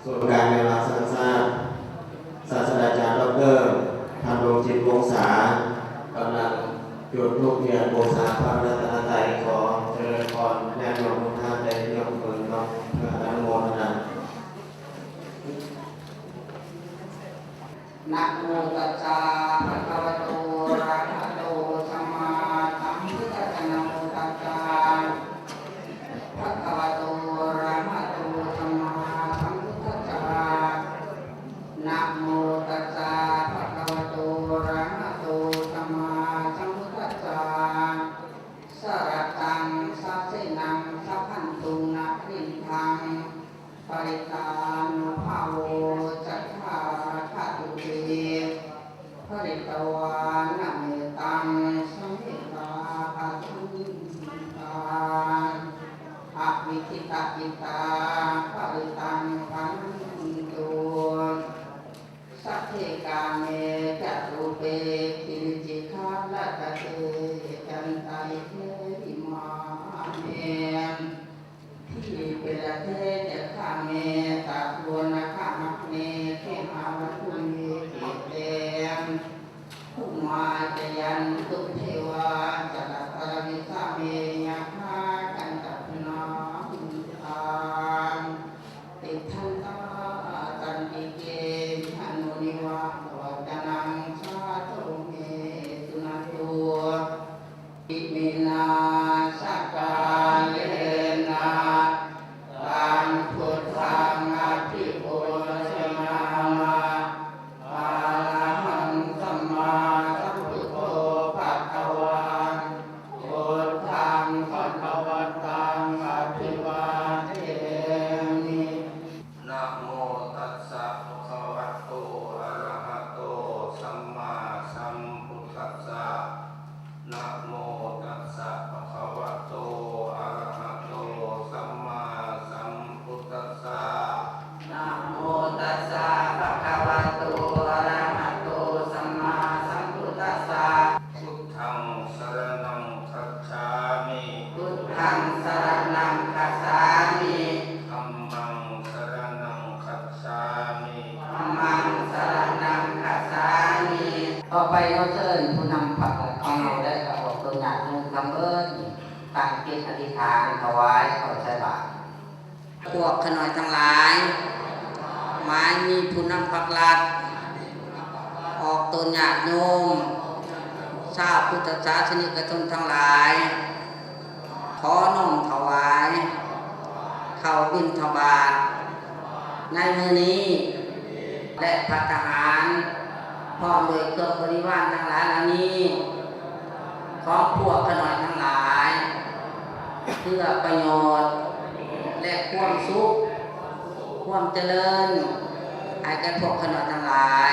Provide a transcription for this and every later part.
ສູນກາງແນວລາວສ້າງຊາດ ສາດສະດາຈານ ດອກເຕີ ພັນດວງຈິດ ວົງສາ ກຳລັງຈຸດທູບທຽນບູຊາພະລັດຕະນະໄຕ. ຂໍຈະເລີນພອນ ຍາດໂຍມທຸກທ່ານໄດ້ຍົກມືນ້ອມພະອະນຸໂມທະນາ. ນະໂມຕັດສະ ພະຄະວະໂຕ ອະລະຫະໂຕ ສຳມາສຳພຸດທັດສະ. ນະໂມຕັດສະ ພະຄະວະໂຕ ອະລະຫະໂຕ ສຳມາສຳພຸດທັດສະ. ນະໂມຕັດສະ ພະຄະວະໂຕ ອະລະຫະໂຕ ສຳມາສຳພຸດທັດສະ. ສະລະຕັງ ສະເສນັງ ສະພັນຕຸງ ນະລິນທັງ ປະລິຕານຸພາໂວ ສັດທາຄະຕຸເຕ ພະລິຕວານະເມຕັງ ສະເມຕາພະທັນຕາ ອະວິຄິຕະຈິດຕາ ປະລິຕັງພະນັນຕຸ ສັກເຂກາເມ ຈະຮູເປ ກິລິຈິຂາລະຕະເຕ ຈັນຕາລິເຂຫິມາເມ ທີປິລະເທ ຈັກຂາເມ ຕະໂທນະຄະມະເນ ເຂມາວັດຖຸເມ ເຂເຕ ພູມາຈະຍັນຕຸ ເທວາ ຈະລະຕະລະວິສາເມ ຍະຖາ ກັນຕະພັນນາ ມຸນຕາ ຕິດທັນຕາ ສັນຕິເກ ວິຫາໂນ ນິວາສະວັດຕະນັງ ສາໂທ ເມ ສຸນັນຕຸ ອິເມນາ ສະກາເລນະ ຕັງ ພຸດທັງ ອະພິວາເທນາມະ ອະລະຫັງ ສຳມາສຳພຸດໂທ ພະຄະວາ ພຸດທັງ ພະຄະວັນຕັງ ອະພິວາເທມິ. ນະໂມຕັດສະ ພະຄະວະໂຕ ອະລະຫະໂຕ ສຳມາສຳພຸດທັດສະ. ນະໂມຕັດສະ ພະຄະວະໂຕ ອະລະຫະໂຕ ສຳມາສຳພຸດທັດສະ. ນະໂມຕັດສະ ພະຄະວະໂຕ ອະລະຫະໂຕ ສຳມາສຳພຸດທັດສະ. ພຸດທັງ ສະລະນັງ ຄັດສາມິ. ພຸດທັງ ສະລະນັງ ຄັດສາມິ. ທຳມັງ ສະລະນັງ ຄັດສາມິ. ທຳມັງ ສະລະນັງ ຄັດສາມິ. ຕໍ່ໄປ ຂໍເຊີນຜູ້ນຳພັກລັດຂອງເຮົາ ແລະ ກໍອອກຕົນຍາດໂຍມນຳເບີດ ຕັ້ງຈິດອະທິຖານຖວາຍເຂົ້າໃສ່ບາດ. ພວກຂ້ານ້ອຍທັງຫຼາຍ, ໝາຍມີຜູ້ນຳພັກລັດ, ອອກຕົນຍາດໂຍມ, ຊາວພຸດທະສາສະນິກະຊົນທັງຫຼາຍ, ຂໍນ້ອມຖວາຍເຂົ້າບິນທະບາດໃນມື້ນີ້ ແລະ ພັດຕາຫານ ພ້ອມດ້ວຍເຄື່ອງບໍລິວານທັງຫຼາຍເຫຼົ່ານີ້ ຂອງພວກຂ້ານ້ອຍທັງຫຼາຍ ເພື່ອປະໂຫຍດ ແລະ ຄວາມສຸກ ຄວາມຈະເລີນ ໃຫ້ແກ່ພວກຂ້ານ້ອຍທັງຫຼາຍ.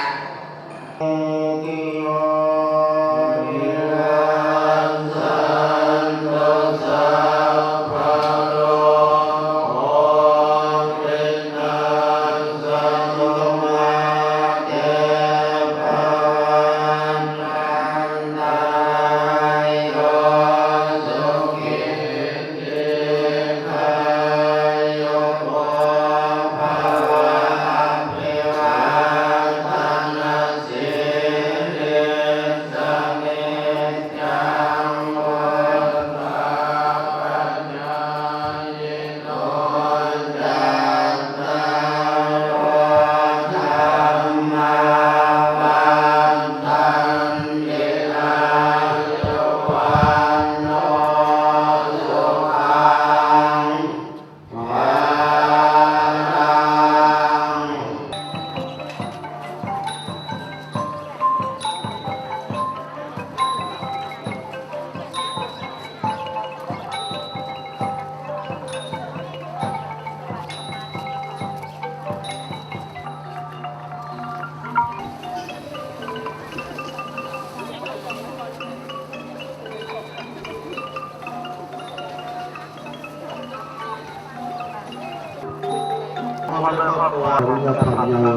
ຂອງຍາທ່ານໃຫຍ່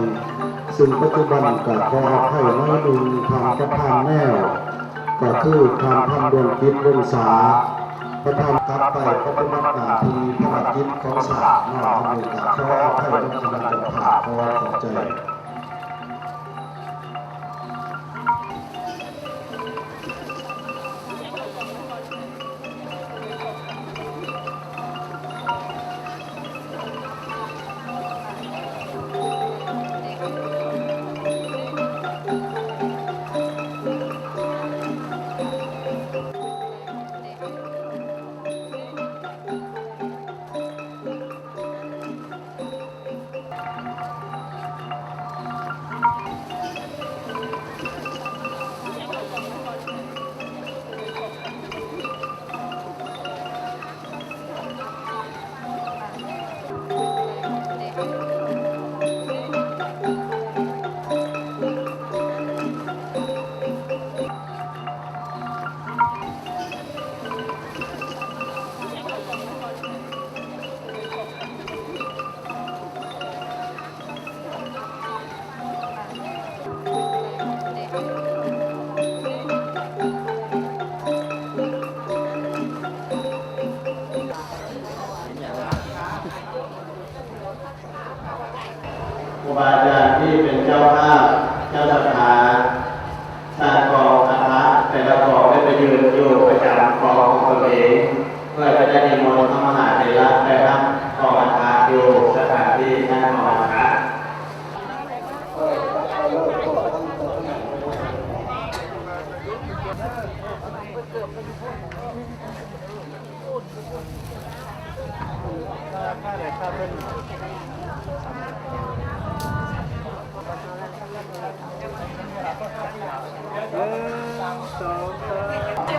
ຊຶ່ງປັດຈຸບັນກໍຂໍອະໄພໜ້ອຍໜຶ່ງ ທ່ານປະທານແນວ ກໍຄືທ່ານພັນດວງຈິດ ວົງສາ ປ ທ່ານກັບໄປປະຕິບັດໜ້າທີ່ພາລະກິດຂອງຊາດເນາະ. ອັນນີ້ກໍຂໍອະໄພນຳຄະນະເຈົ້າພາບ ຂໍຂອບໃຈ. ครูบาอาจารย์ที่เป็นเจ้าภาพ เจ้าศรัทธา สร้างกองอัฐะแต่ละกองได้ไปยืนอยู่ประจำกองของตนเอง เพื่อจะได้นิมนต์พระมหาเถระไปรับกองอัฐะอยู่สถานที่สร้างกองอัฐะ ครับ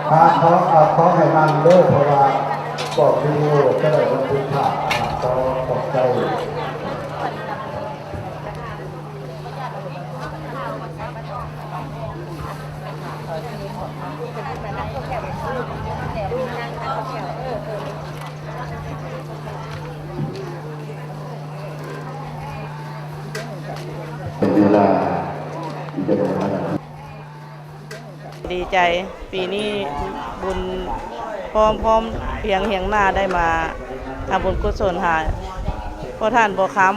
ขอ ขอ ขอให้นั่งเด้อ เพราะว่าบอกวิดีโอจะได้บันทึกภาพ ครับ ขอขอบใจ เป็นเวลาที่จะได้รับ ດີໃຈ ປີນີ້ບຸນພ້ອມ ພ້ອມພຽງຮຽງໜ້າໄດ້ມາທຳບຸນກຸສົນໃຫ້ພໍ່ທ່ານບົວຄຳ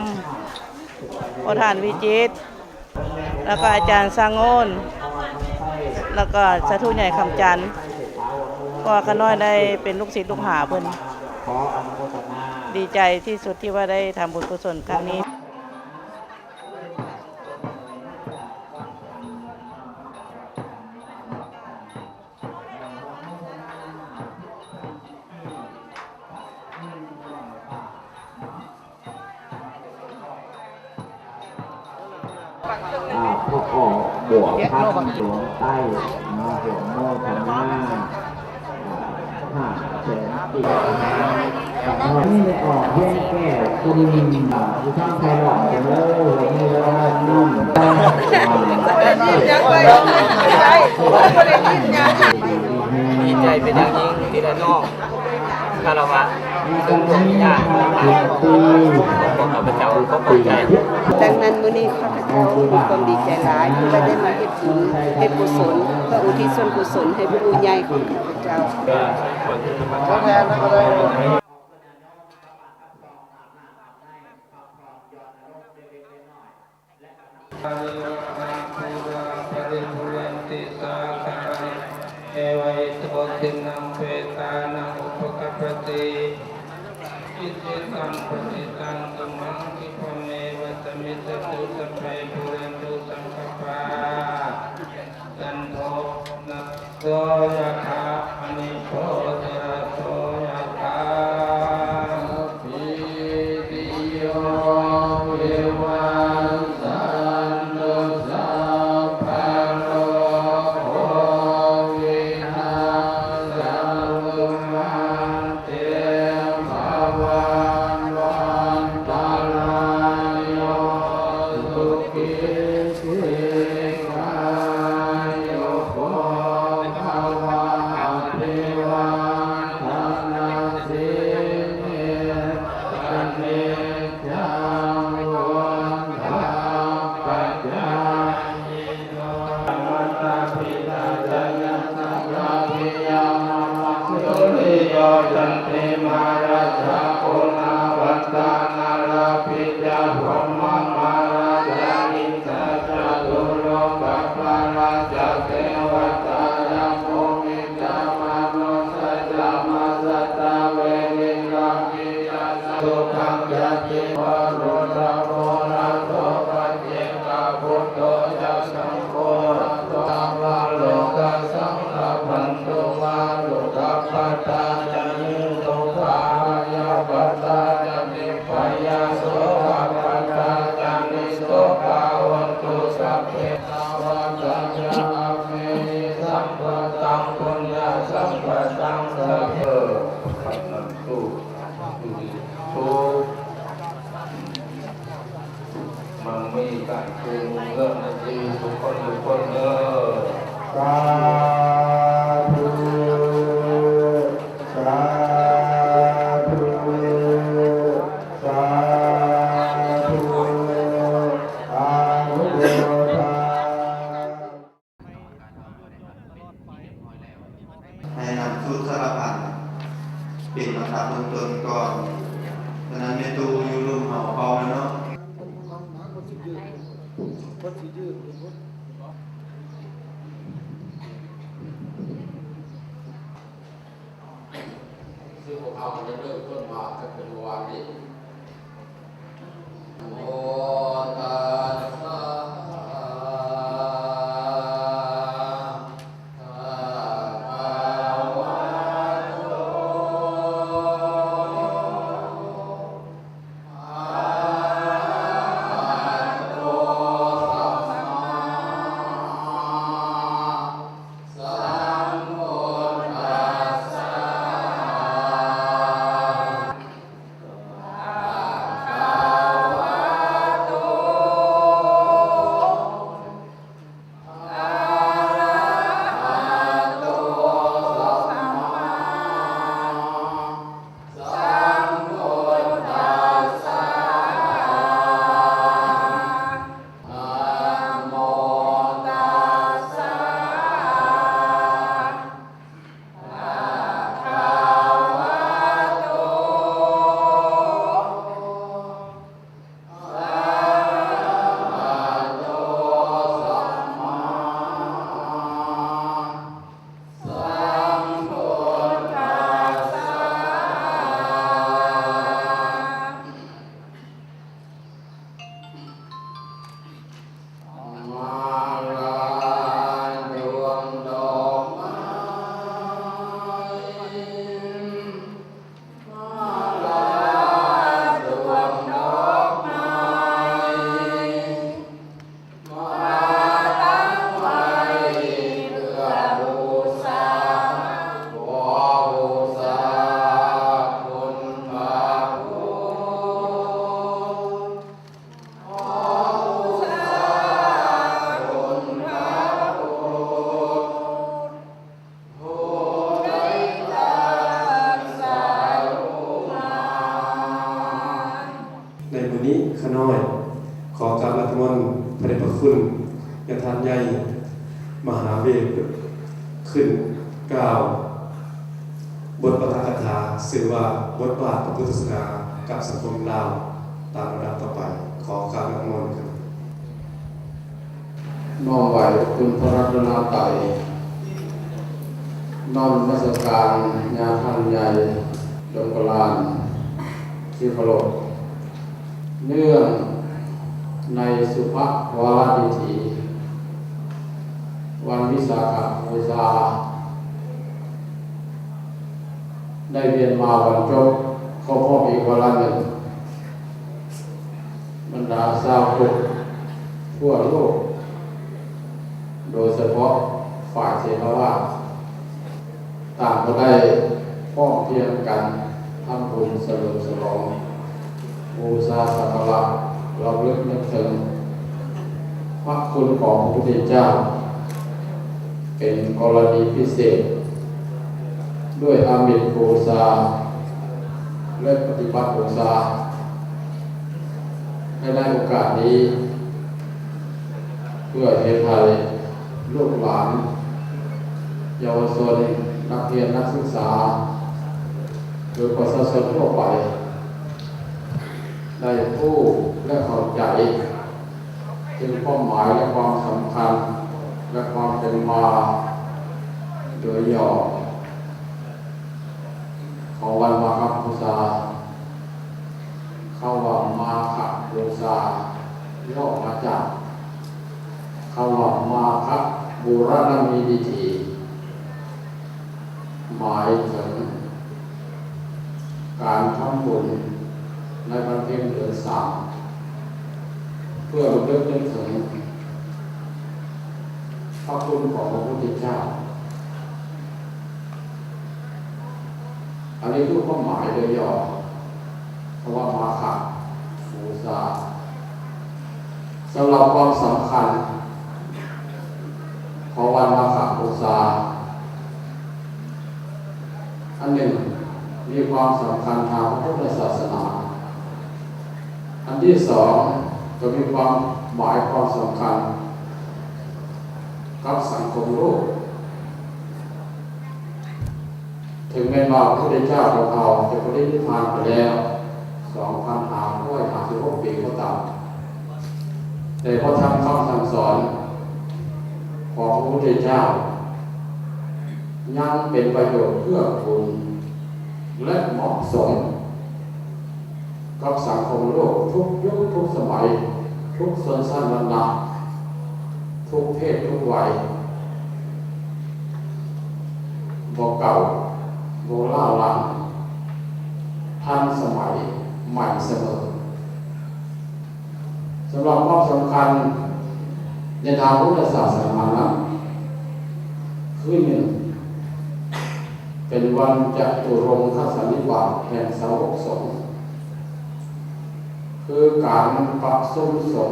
ພໍ່ທ່ານວິຈິດ ແລ້ວກໍອາຈານສະຫງົນ ແລ້ວກໍສາທຸໃຫຍ່ຄຳຈັນ ເພາະວ່າຂ້ານ້ອຍໄດ້ເປັນລູກສິດລູກຫາເພິ່ນ ດີໃຈທີ່ສຸດທີ່ວ່າໄດ້ທຳບຸນກຸສົນຄັ້ງນີ້. ອ່າ ພະອອກບວກທາງຫຼວງໃຕ້ເນາະ ອະນຸໂມທະນາ ອ່າ ຫ້າແສນກີບ ນີ້ໄດ້ອອກວຽງແກ້ວ ຄຸນ ອ່າ ຢູ່ທາງໄທລາວເດີ ມີລາຍໄດ້ນຳ ດີໃຈເປັນຢ່າງຍິ່ງທີ່ໄດ້ນ້ອງ ຄາລະວະ ຊຶ່ງພວກຍາດຂອງຂ້າພະເຈົ້າກໍຂອບໃຈ. ດັ່ງນັ້ນ ມື້ນີ້ຂ້າພະເຈົ້າມີຄວາມດີໃຈຫຼາຍ ທີ່ວ່າໄດ້ມາເຮັດບຸນ ເຮັດກຸສົນ ເພື່ອອຸທິດສ່ວນກຸສົນໃຫ້ຜູ້ໃຫຍ່ຂອງຂ້າພະເຈົ້າ. ปะเรนะ เอวะเมวะอิโต ทินนัง เปตานัง อุปะกัปปะติ อิชิตัง ปัตถิตัง ตุมหัง ขิปะเมวะ สะมิชฌะตุ สัพเพ ปูเรนตุ สังกัปปา จันโท ปะนะ โส ยะถา มะนิ โช ติระโส ยะถา สัพพีติโย วิวัชชันตุ สัพพะโรโค วินัสสะตุ มาเต ภะวัตวันตะราโย สุขี ที ຈາ ໂຄນາວັນຕາ ນາລາພິດຈະ ພົມມະມາລາຈາ ອິນທາຈະ ຕຸໂລກະປາລາຈາ ເທວະຕາຈາ ພູມິຈາ ມະນຸດສາຈາ ມາສະຕາ ເວນິລາ ພິຈາ ສະ ສຸຂັງຈະ ຕິວາລຸດທະ ໂມລະໂທ ປັດເຈກະ ພຸດໂທ ຈະ ສັງໂຄ ໂຕ ມາໂລກະສັງລະພັນຕຸ ມາລຸກຂະພັດຕາ ຈະ ນິໂສກາ ພະຍາພັດຕາ ຈະ ວິປະຍາ ໂສກະພັດຕາ ຈະ ນິໂສກາ ໂຫນຕຸ ສັບເພ ສາວະກາ ຈະ ອາເມ ສັມປະຕັງ ປຸນຍະ ສັມປະຕັງ ສັບເພ ພັນຕຸ ໂຕ ມັງມີການກູ້ເມືອງໃນຊີວິດທຸກຄົນທຸກຄົນເດີ. ສາທຸ ສາທຸ ສາທຸ ອະນຸໂມທາ ໃຫ້ນຳສູດສາລະພັນເປັນອັນດັບຕົ້ນໆກ່ອນ. ສະນັ້ນແມ່ຕູ້ຢູ່ລຸ່ມເຮົາພ້ອມແລ້ວເນາະ. ຄືພວກເຮົາກໍໄດ້ເລີ່ມຕົ້ນມາຕັ້ງແຕ່ເມື່ອວານນີ້. ນະໂມຕັດສະ ພະຄະວະໂຕ ອະລະຫະໂຕ ສຳມາ ສຳພຸດທັດສະ ພະຄະວະໂຕ ອະລະຫະໂຕ ສຳມາ ສຳພຸດທັດສະ ນະໂມຕັດສະ ພະຄະວະໂຕ ອະລະຫະໂຕ ສຳມາ ສຳພຸດທັດສະ. ມາລາດວງດອກໄມ້ ມາລາດວງດອກໄມ້ ມາຕັ້ງໄວ້ເພື່ອບູຊາ ຂໍບູຊາຄຸນພະພຸດ ຂໍບູຊາຄຸນພະພຸດ ຜູ້ໃດຕັດສະຮູ້ມາ. ໃນມື້ນີ້ ຂ້ານ້ອຍຂໍກາບນະມົນພະເດດພະຄຸນຍາທ່ານໃຫຍ່ມະຫາເວດ ຂຶ້ນກ່າວບົດປາຖະກະຖາ ຊື່ວ່າ ບົດບາດພະພຸດທະສາສະໜາກັບສັງຄົມລາວ ຕາມລຳດັບຕໍ່ໄປ. ຂໍກາບນະມົນ. ນ້ອມໄຫວ້ຄຸນພະລັດຕະນະໄຕ, ນ້ອມນະມັດສະການຍາທ່ານໃຫຍ່ ດອກກະລານ ທີ່ເຄົາລົບ. ເນື່ອງໃນສຸພະວາລະດີ ວັນວິສາຂະບູຊາ ໄດ້ວຽນມາບັນຈົບ ຄົບຮອບອີກວາລະໜຶ່ງ. ບັນດາຊາວພຸດທົ່ວໂລກ, ໂດຍສະເພາະຝ່າຍເຖລະວາດ, ຕ່າງກໍໄດ້ພ້ອມພຽງກັນທຳບຸນສະເຫຼີມສະຫຼອງ, ບູຊາສັກກາລະ ລຳລຶກນຶກເຖິງພະຄຸນຂອງພະພຸດທະເຈົ້າ ເປັນກໍລະນີພິເສດ ດ້ວຍອາມິດບູຊາ ແລະ ປະຕິບັດບູຊາ. ແລະ ໃນໂອກາດນີ້ ເພື່ອເຮັດໃຫ້ລູກຫຼານ ເຍົາວະຊົນ ນັກຮຽນນັກສຶກສາ ໂດຍປະຊາຊົນທົ່ວໄປໄດ້ຮູ້ ແລະ ເຂົ້າໃຈເຖິງຄວາມໝາຍ ແລະ ຄວາມສຳຄັນ ແລະ ຄວາມເປັນມາໂດຍຫຍໍ້ຂອງວັນມາຄະບູຊາ. ຄຳວ່າມາຄະບູຊາ ຫຍໍ້ມາຈາກຄຳວ່າມາຄະບູຣະນະມີພິທີ ໝາຍເຖິງການທຳບຸນໃນວັນເພັນເດືອນສາມ ເພື່ອລຳລຶກນຶກເຖິງພະຄຸນຂອງພະພຸດທະເຈົ້າ. ອັນນີ້ຄືຄວາມໝາຍໂດຍຫຍໍ້ ຄຳວ່າມາຄະບູຊາ. ສຳລັບຄວາມສຳຄັນຂອງວັນມາຄະບູຊາ, ອັນໜຶ່ງ ມີຄວາມສຳຄັນທາງພະພຸດທະສາສະໜາ, ອັນທີສອງ ກໍມີຄວາມໝາຍຄວາມສຳຄັນກັບສັງຄົມໂລກ. ເຖິງແມ່ນວ່າພະພຸດທະເຈົ້າຂອງເຮົາຈະປະລິນິບພານໄປແລ້ວສອງພັນຫ້າຮ້ອຍຫ້າສິບຫົກປີກໍຕາມ, ແຕ່ພະທຳຄຳສັ່ງສອນຂອງພະພຸດທະເຈົ້າຍັງເປັນປະໂຫຍດເກື້ອກູນ ແລະ ເໝາະສົມ ກັບສັງຄົມໂລກທຸກຍຸກທຸກສະໄໝ, ທຸກຊົນຊັ້ນວັນນະ, ທຸກເພດທຸກໄວ, ບໍ່ເກົ່າ, ບໍ່ລ້າຫຼັງ, ທັນສະໄໝ, ໃໝ່ສະເໝີ. ສຳລັບຄວາມສຳຄັນໃນທາງພຸດທະສາສະໜານັ້ນ ຄື ໜຶ່ງ ເປັນວັນຈະຕຸລົງຄະສັນນິບາດແຫ່ງສາວົກສົງ, ຄືການປະຊຸມສົງ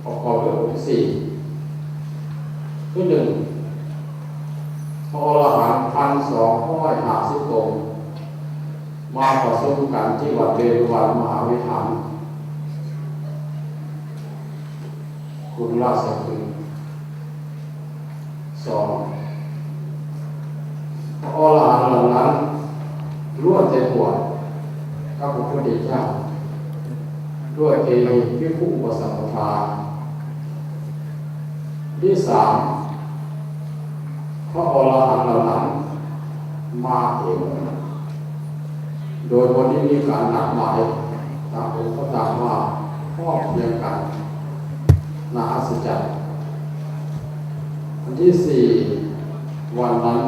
ປະກອບດ້ວຍອົງສີ່ ຄື ໜຶ່ງ ພະອໍລະຫັນພັນສອງຮ້ອຍຫ້າສິບອົງ ມາປະຊຸມກັນທີ່ວັດເວລຸວັນມະຫາວິຫານ ກຸງລາຊະຄຶ. ສອງ ພະອໍລະຫັນເຫຼົ່ານັ້ນລ້ວນແຕ່ບວດກັບພະພຸດທະເຈົ້າ ດ້ວຍເອຫິພິກຂຸອຸປະສຳປະທາ. ທີສາມ ພະອໍລະຫັນເຫຼົ່ານັ້ນມາເອງ ໂດຍບໍ່ໄດ້ມີການນັດໝາຍ, ຕ່າງອົງກໍຕ່າງມາພ້ອມພຽງກັນ, ໜ້າອັດສະຈັນ. ອັນທີສີ່ ວັນນັ້ນ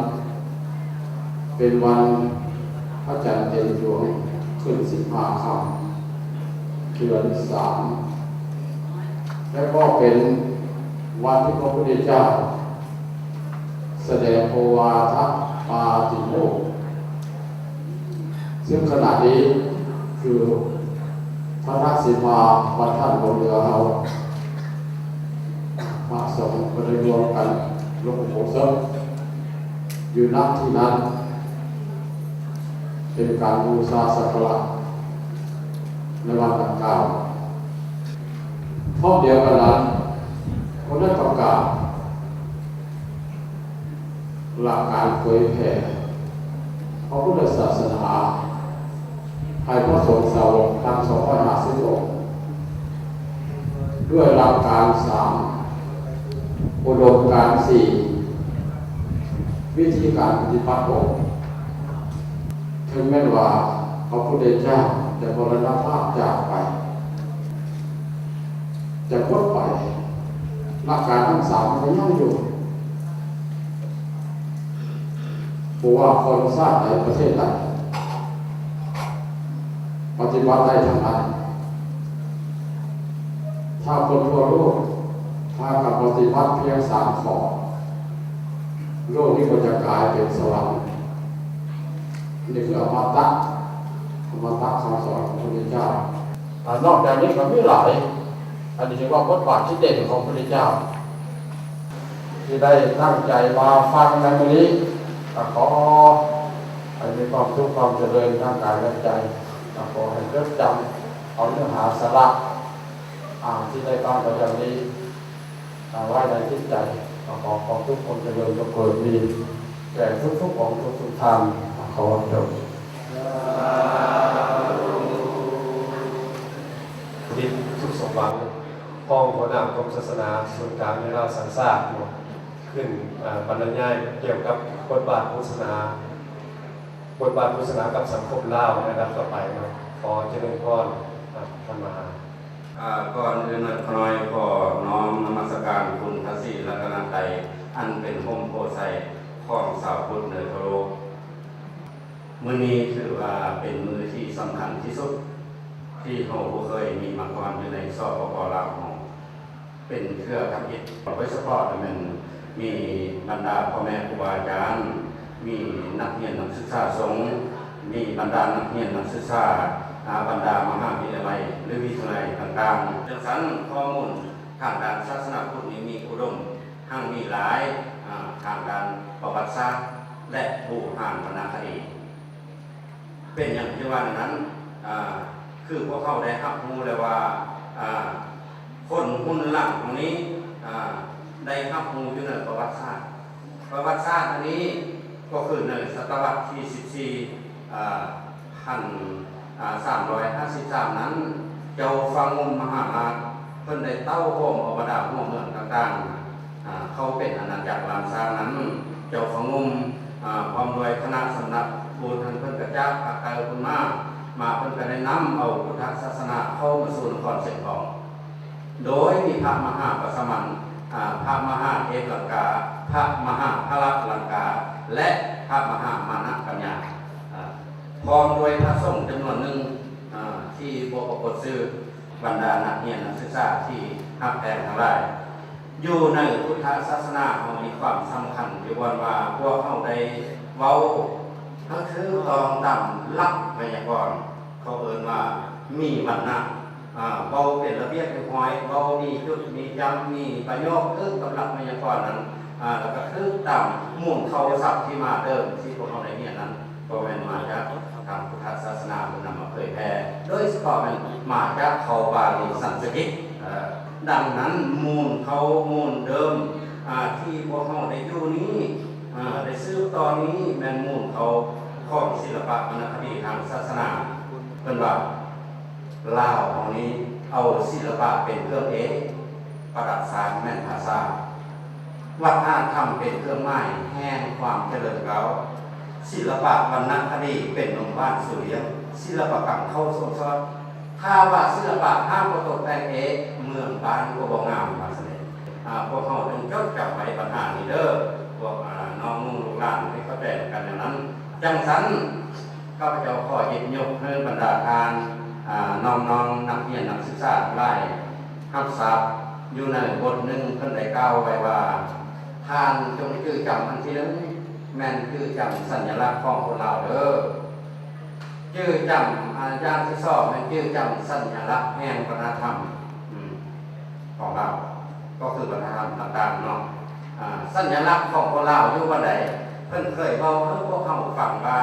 ເປັນວັນພະຈັນເຕັມດວງ ຂຶ້ນສິບຫ້າຄ່ຳ ເດືອນສາມ ແລະ ກໍເປັນວັນທີ່ພະພຸດທະເຈົ້າ ສະແດງໂອວາທະປາຕິໂມກ ຊຶ່ງຂະນະນີ້ຄືພະນະສີມາວັດທ່ານບົນເໜືອເຮົາ ພະສົງກໍໄດ້ລວມກັນລົງອຸໂບສົດຢູ່ ນະ ທີ່ນັ້ນ ເປັນການບູຊາສັກກາລະໃນວັນດັ່ງກ່າວ. ພ້ອມດຽວກັນນັ້ນ ກໍໄດ້ປະກາດ ຫຼັກການເຜີຍແຜ່ພະພຸດທະສາສະໜາໃຫ້ພະສົງສາວົກທັງສອງຮ້ອຍຫ້າສິບອົງ ດ້ວຍຫຼັກການສາມ ອຸດົມການສີ່ ວິທີການປະຕິບັດອົງ. ເຖິງແມ່ນວ່າພະພຸດທະເຈົ້າຈະມໍລະນະພາບຈາກໄປ, ຈະໝົດໄປ, ຫຼັກການທັງສາມມັນກໍຍັງຢູ່. ບໍ່ວ່າຄົນຊາດໃດປະເທດໃດ ປະຕິບັດໄດ້ທັງນັ້ນ. ຖ້າຄົນທົ່ວໂລກພາກັນປະຕິບັດພຽງສາມຂໍ້, ໂລກນີ້ກໍຈະກາຍເປັນສະຫວັນ. ນີ້ຄືອະມະຕະ, ອະມະຕະຄຳສອນຂອງພະພຸດທະເຈົ້າ. ອາ ນອກຈາກນີ້ກໍມີຫຼາຍ, ອັນນີ້ຖືວ່າບົດບາດທີ່ເດັ່ນຂອງພະພຸດທະເຈົ້າ ທີ່ໄດ້ຕັ້ງໃຈມາຟັງໃນມື້ນີ້. ກໍຂໍໃຫ້ມີຄວາມສຸກຄວາມຈະເລີນທາງກາຍແລະໃຈ, ກໍຂໍໃຫ້ຈົດຈຳເອົາເນື້ອຫາສາລະ ອາ ທີ່ໄດ້ຟັງໄປຢ່າງນີ້ ອາ ໄວ້ໃນຈິດໃຈ. ກໍຂໍຄວາມສຸກຄວາມຈະເລີນຈົ່ງເກີດມີແກ່ທຸກໆອົງທຸກໆທ່ານ. ຂໍຈົບ. ຮອງຫົວໜ້າກົມສາສະໜາສູນກາງໃນລາວສັງຊາດເນາະ ຂຶ້ນ ເອີ່ ບັນລະຍາຍກ່ຽວກັບບົດບາດພຸດສາສະໜາ ບົດບາດພຸດສາສະໜາກັບສັງຄົມລາວໃນລຳດັບຕໍ່ໄປເນາະ. ຂໍຈະເລີນພອນ ອາ ທ່ານມະຫາ. ອາ ກ່ອນອື່ນໜ້ອຍ ຂ້ານ້ອຍຂໍນ້ອມນະມັດສະການຄຸນພະສີລັດຕະນະໄຕ ອັນເປັນຮົ່ມໂພໄຊຂອງຊາວພຸດໃນທົ່ວໂລກ. ມື້ນີ້ຖືວ່າເປັນມື້ທີ່ສຳຄັນທີ່ສຸດ ທີ່ເຮົາບໍ່ເຄີຍມີມາກ່ອນຢູ່ໃນ ສປປ ລາວເຮົາ ເປັນເທື່ອທຳອິດ. ໂດຍສະເພາະແມ່ນມີບັນດາພໍ່ແມ່ຄູບາອາຈານ, ມີນັກຮຽນນັກສຶກສາສົງ, ມີບັນດານັກຮຽນນັກສຶກສາ, ອາ, ບັນດາມະຫາວິທະຍາໄລ ຫຼື ວິທະຍາໄລຕ່າງໆ. ຈັ່ງຊັ້ນ, ຂໍ້ມູນທາງດ້ານສາສະໜາພຸດນີ້ມີອຸດົມຮັ່ງມີຫຼາຍ, ອາ, ທາງດ້ານປະຫວັດສາດ ແລະ ບູຮານວັນນະຄະດີ. ເປັນຫຍັງຈຶ່ງວ່າແນວນັ້ນ? ອາ, ຄືພວກເຮົາໄດ້ຮັບຮູ້ແລ້ວວ່າ, ອາ, ຄົນຮຸ່ນຫຼັງເຮົານີ້, ອາ, ໄດ້ຮັບຮູ້ຢູ່ໃນປະຫວັດສາດ. ປະຫວັດສາດອັນນີ້ກໍຄືໃນສະຕະວັດທີສິບສີ່, ອາ, ພັນ, ອາ, ສາມຮ້ອຍຫ້າສິບສາມນັ້ນ, ເຈົ້າຟ້າງຸ່ມມະຫາລາດ ເພິ່ນໄດ້ເຕົ້າໂຮມເອົາບັນດາຫົວເມືອງຕ່າງໆ, ອາ, ເຂົ້າເປັນອານາຈັກລ້ານຊ້າງນັ້ນ, ເຈົ້າຟ້າງຸ່ມ, ອາ, ພ້ອມດ້ວຍຄະນະສຳນັກບູດຫັ້ນ ເພິ່ນກະຈາກພາກໃຕ້ພຸ້ນມາ, ມາເພິ່ນກະໄດ້ນຳເອົາພຸດທະສາສະໜາເຂົ້າມາສູ່ນະຄອນຊຽງທອງ. ໂດຍມີພະມະຫາປະສະມັນ, ອາ, ພະມະຫາເທບລັງກາ, ພະມະຫາພະລະລັງກາ ແລະ ພະມະຫາມານະປັນຍາ, ອາ, ພ້ອມດ້ວຍພະສົງຈຳນວນໜຶ່ງ, ອາ, ທີ່ບໍ່ປາກົດຊື່, ບັນດານັກຮຽນນັກສຶກສາທີ່ຮັກແພງທັງຫຼາຍ, ຢູ່ໃນພຸດທະສາສະໜາເຮົາມີຄວາມສຳຄັນຢູ່ບ່ອນວ່າ ພວກເຮົາໄດ້ເວົ້າ ທັງຖືກຕ້ອງຕາມຫຼັກໄວຍາກອນ, ເຂົາເອີ້ນວ່າມີວັນນະ, ອາ, ເວົ້າເປັນລະບຽບຮຽບຮ້ອຍ, ເວົ້າມີຈຸດມີຈຳ, ມີປະໂຫຍກຖືກກັບຫຼັກໄວຍາກອນນັ້ນ, ອາ, ແລ້ວກໍຖືກຕາມມູນເຄົ້າສັບທີ່ມາເດີມທີ່ພວກເຮົາໄດ້ຮຽນນັ້ນ, ກໍແມ່ນມາຈາກທາງພຸດທະສາສະໜາເພິ່ນນຳມາເຜີຍແຜ່, ໂດຍສະເພາະແມ່ນມາຈາກເຄົ້າບາລີສັນສະກິດ. ອາ, ດັ່ງນັ້ນ, ມູນເຄົ້າມູນເດີມ, ອາ, ທີ່ພວກເຮົາໄດ້ຢູ່ນີ້, ອາ, ໄດ້ສືບຕໍ່ນີ້ ແມ່ນມູນເຄົ້າຂອງສິລະປະວັນນະຄະດີທາງສາສະໜາ. ເພິ່ນວ່າ ລາວເຮົານີ້ເອົາສິລະປະເປັນເຄື່ອງເອກ, ປະຫວັດສາດແມ່ນພາສາ, ວັດທະນະທຳເປັນເຄື່ອງໝາຍແຫ່ງຄວາມຈະເລີນກ້າວ, ສິລະປະວັນນະຄະດີເປັນນົມຫວານຊູລ້ຽງ, ສິລະປະກຳເຂົ້າສົມຊອດ. ຖ້າວ່າສິລະປະຫາກບໍ່ຕົກແຕ່ງເອກ, ເມືອງບ້ານກໍບໍ່ງາມ, ວ່າຊັ້ນເດ. ອາ, ພວກເຮົາຈົ່ງຈົດຈຳໄວ້ບັນຫານີ້ເດີ, ພວກ, ອາ, ນ້ອງໆລູກຫຼານໃຫ້ເຂົ້າໃຈນຳກັນແນວນັ້ນ. ຈັ່ງຊັ້ນ, ຂ້າພະເຈົ້າຂໍຫຍິບຍົກໃຫ້ບັນດາທ່ານ, ອາ, ນ້ອງໆນັກຮຽນນັກສຶກສາທັງຫຼາຍຮັບຊາບ, ຢູ່ໃນບົດໜຶ່ງເພິ່ນໄດ້ກ່າວໄວ້ວ່າ, ທ່ານຈົ່ງຈື່ຈຳອັນທີໜຶ່ງ ແມ່ນຈື່ຈຳສັນຍະລັກຂອງຄົນລາວເດີ. ຈື່ຈຳ, ອາ, ຢ່າງທີສອງແມ່ນຈື່ຈຳສັນຍະລັກແຫ່ງວັດທະນະທຳ, ອືມ, ຂອງລາວ, ກໍຄືວັດທະນະທຳຕ່າງໆເນາະ. ອາ, ສັນຍະລັກຂອງຄົນລາວຢູ່ບ່ອນໃດ? ເພິ່ນເຄີຍເວົ້າໃຫ້ພວກເຮົາຟັງວ່າ,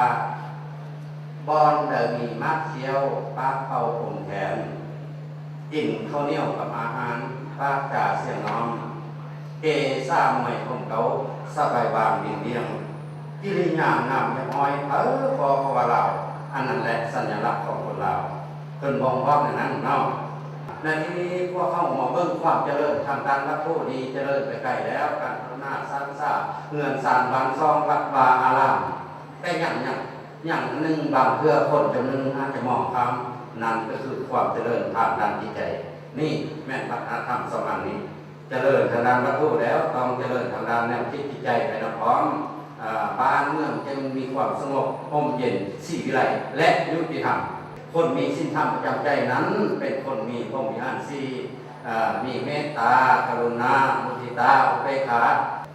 ບ່ອນໃດມີໝາກຄ້ຽວ, ປາກເປົ່າກົງແຄນ, ກິນເຂົ້າໜຽວກັບອາຫານ, ປາກຈາສຽງນ້ອມ, ເກສາມວຍຜົມເກົາ, ສະບາຍບາງບິນບຽງ, ກິລິຍາງາມຮຽບຮ້ອຍ, ເອີ, ພໍເຂົາວ່າລາວ, ອັນນັ້ນແຫຼະສັນຍະລັກຂອງຄົນລາວ. ເພິ່ນບົ່ງບອກແນວນັ້ນເນາະ. ໃນທີ່ນີ້ພວກເຮົາມາເບິ່ງຄວາມຈະເລີນທາງດ້ານວັດຖຸນີ້ຈະເລີນໄປໄກແລ້ວ, ການພັດທະນາສ້າງສາເຮືອນຊານບ້ານຊ່ອງວັດວາອາລາມ, ແຕ່ຍັງ, ຍັງ, ຍັງອັນໜຶ່ງບາງເທື່ອຄົນຈຳນວນໜຶ່ງອາດຈະມອງຂ້າມ, ນັ້ນກໍຄືຄວາມຈະເລີນທາງດ້ານຈິດໃຈ. ນີ້ແມ່ນວັດທະນະທຳສອງອັນນີ້. ຈະເລີນທາງດ້ານວັດຖຸແລ້ວ, ຕ້ອງຈະເລີນທາງດ້ານແນວຄິດຈິດໃຈໄປນຳພ້ອມ, ອາ, ບ້ານເມືອງຈຶ່ງມີຄວາມສະຫງົບ, ຮົ່ມເຢັນ, ສີວິໄລ ແລະ ຍຸຕິທຳ. ຄົນມີສິນທຳປະຈຳໃຈນັ້ນ ເປັນຄົນມີພົມວິຫານສີ່, ອາ, ມີເມດຕາ, ກະລຸນາ, ມຸທິຕາ, ອຸເບກຂາ.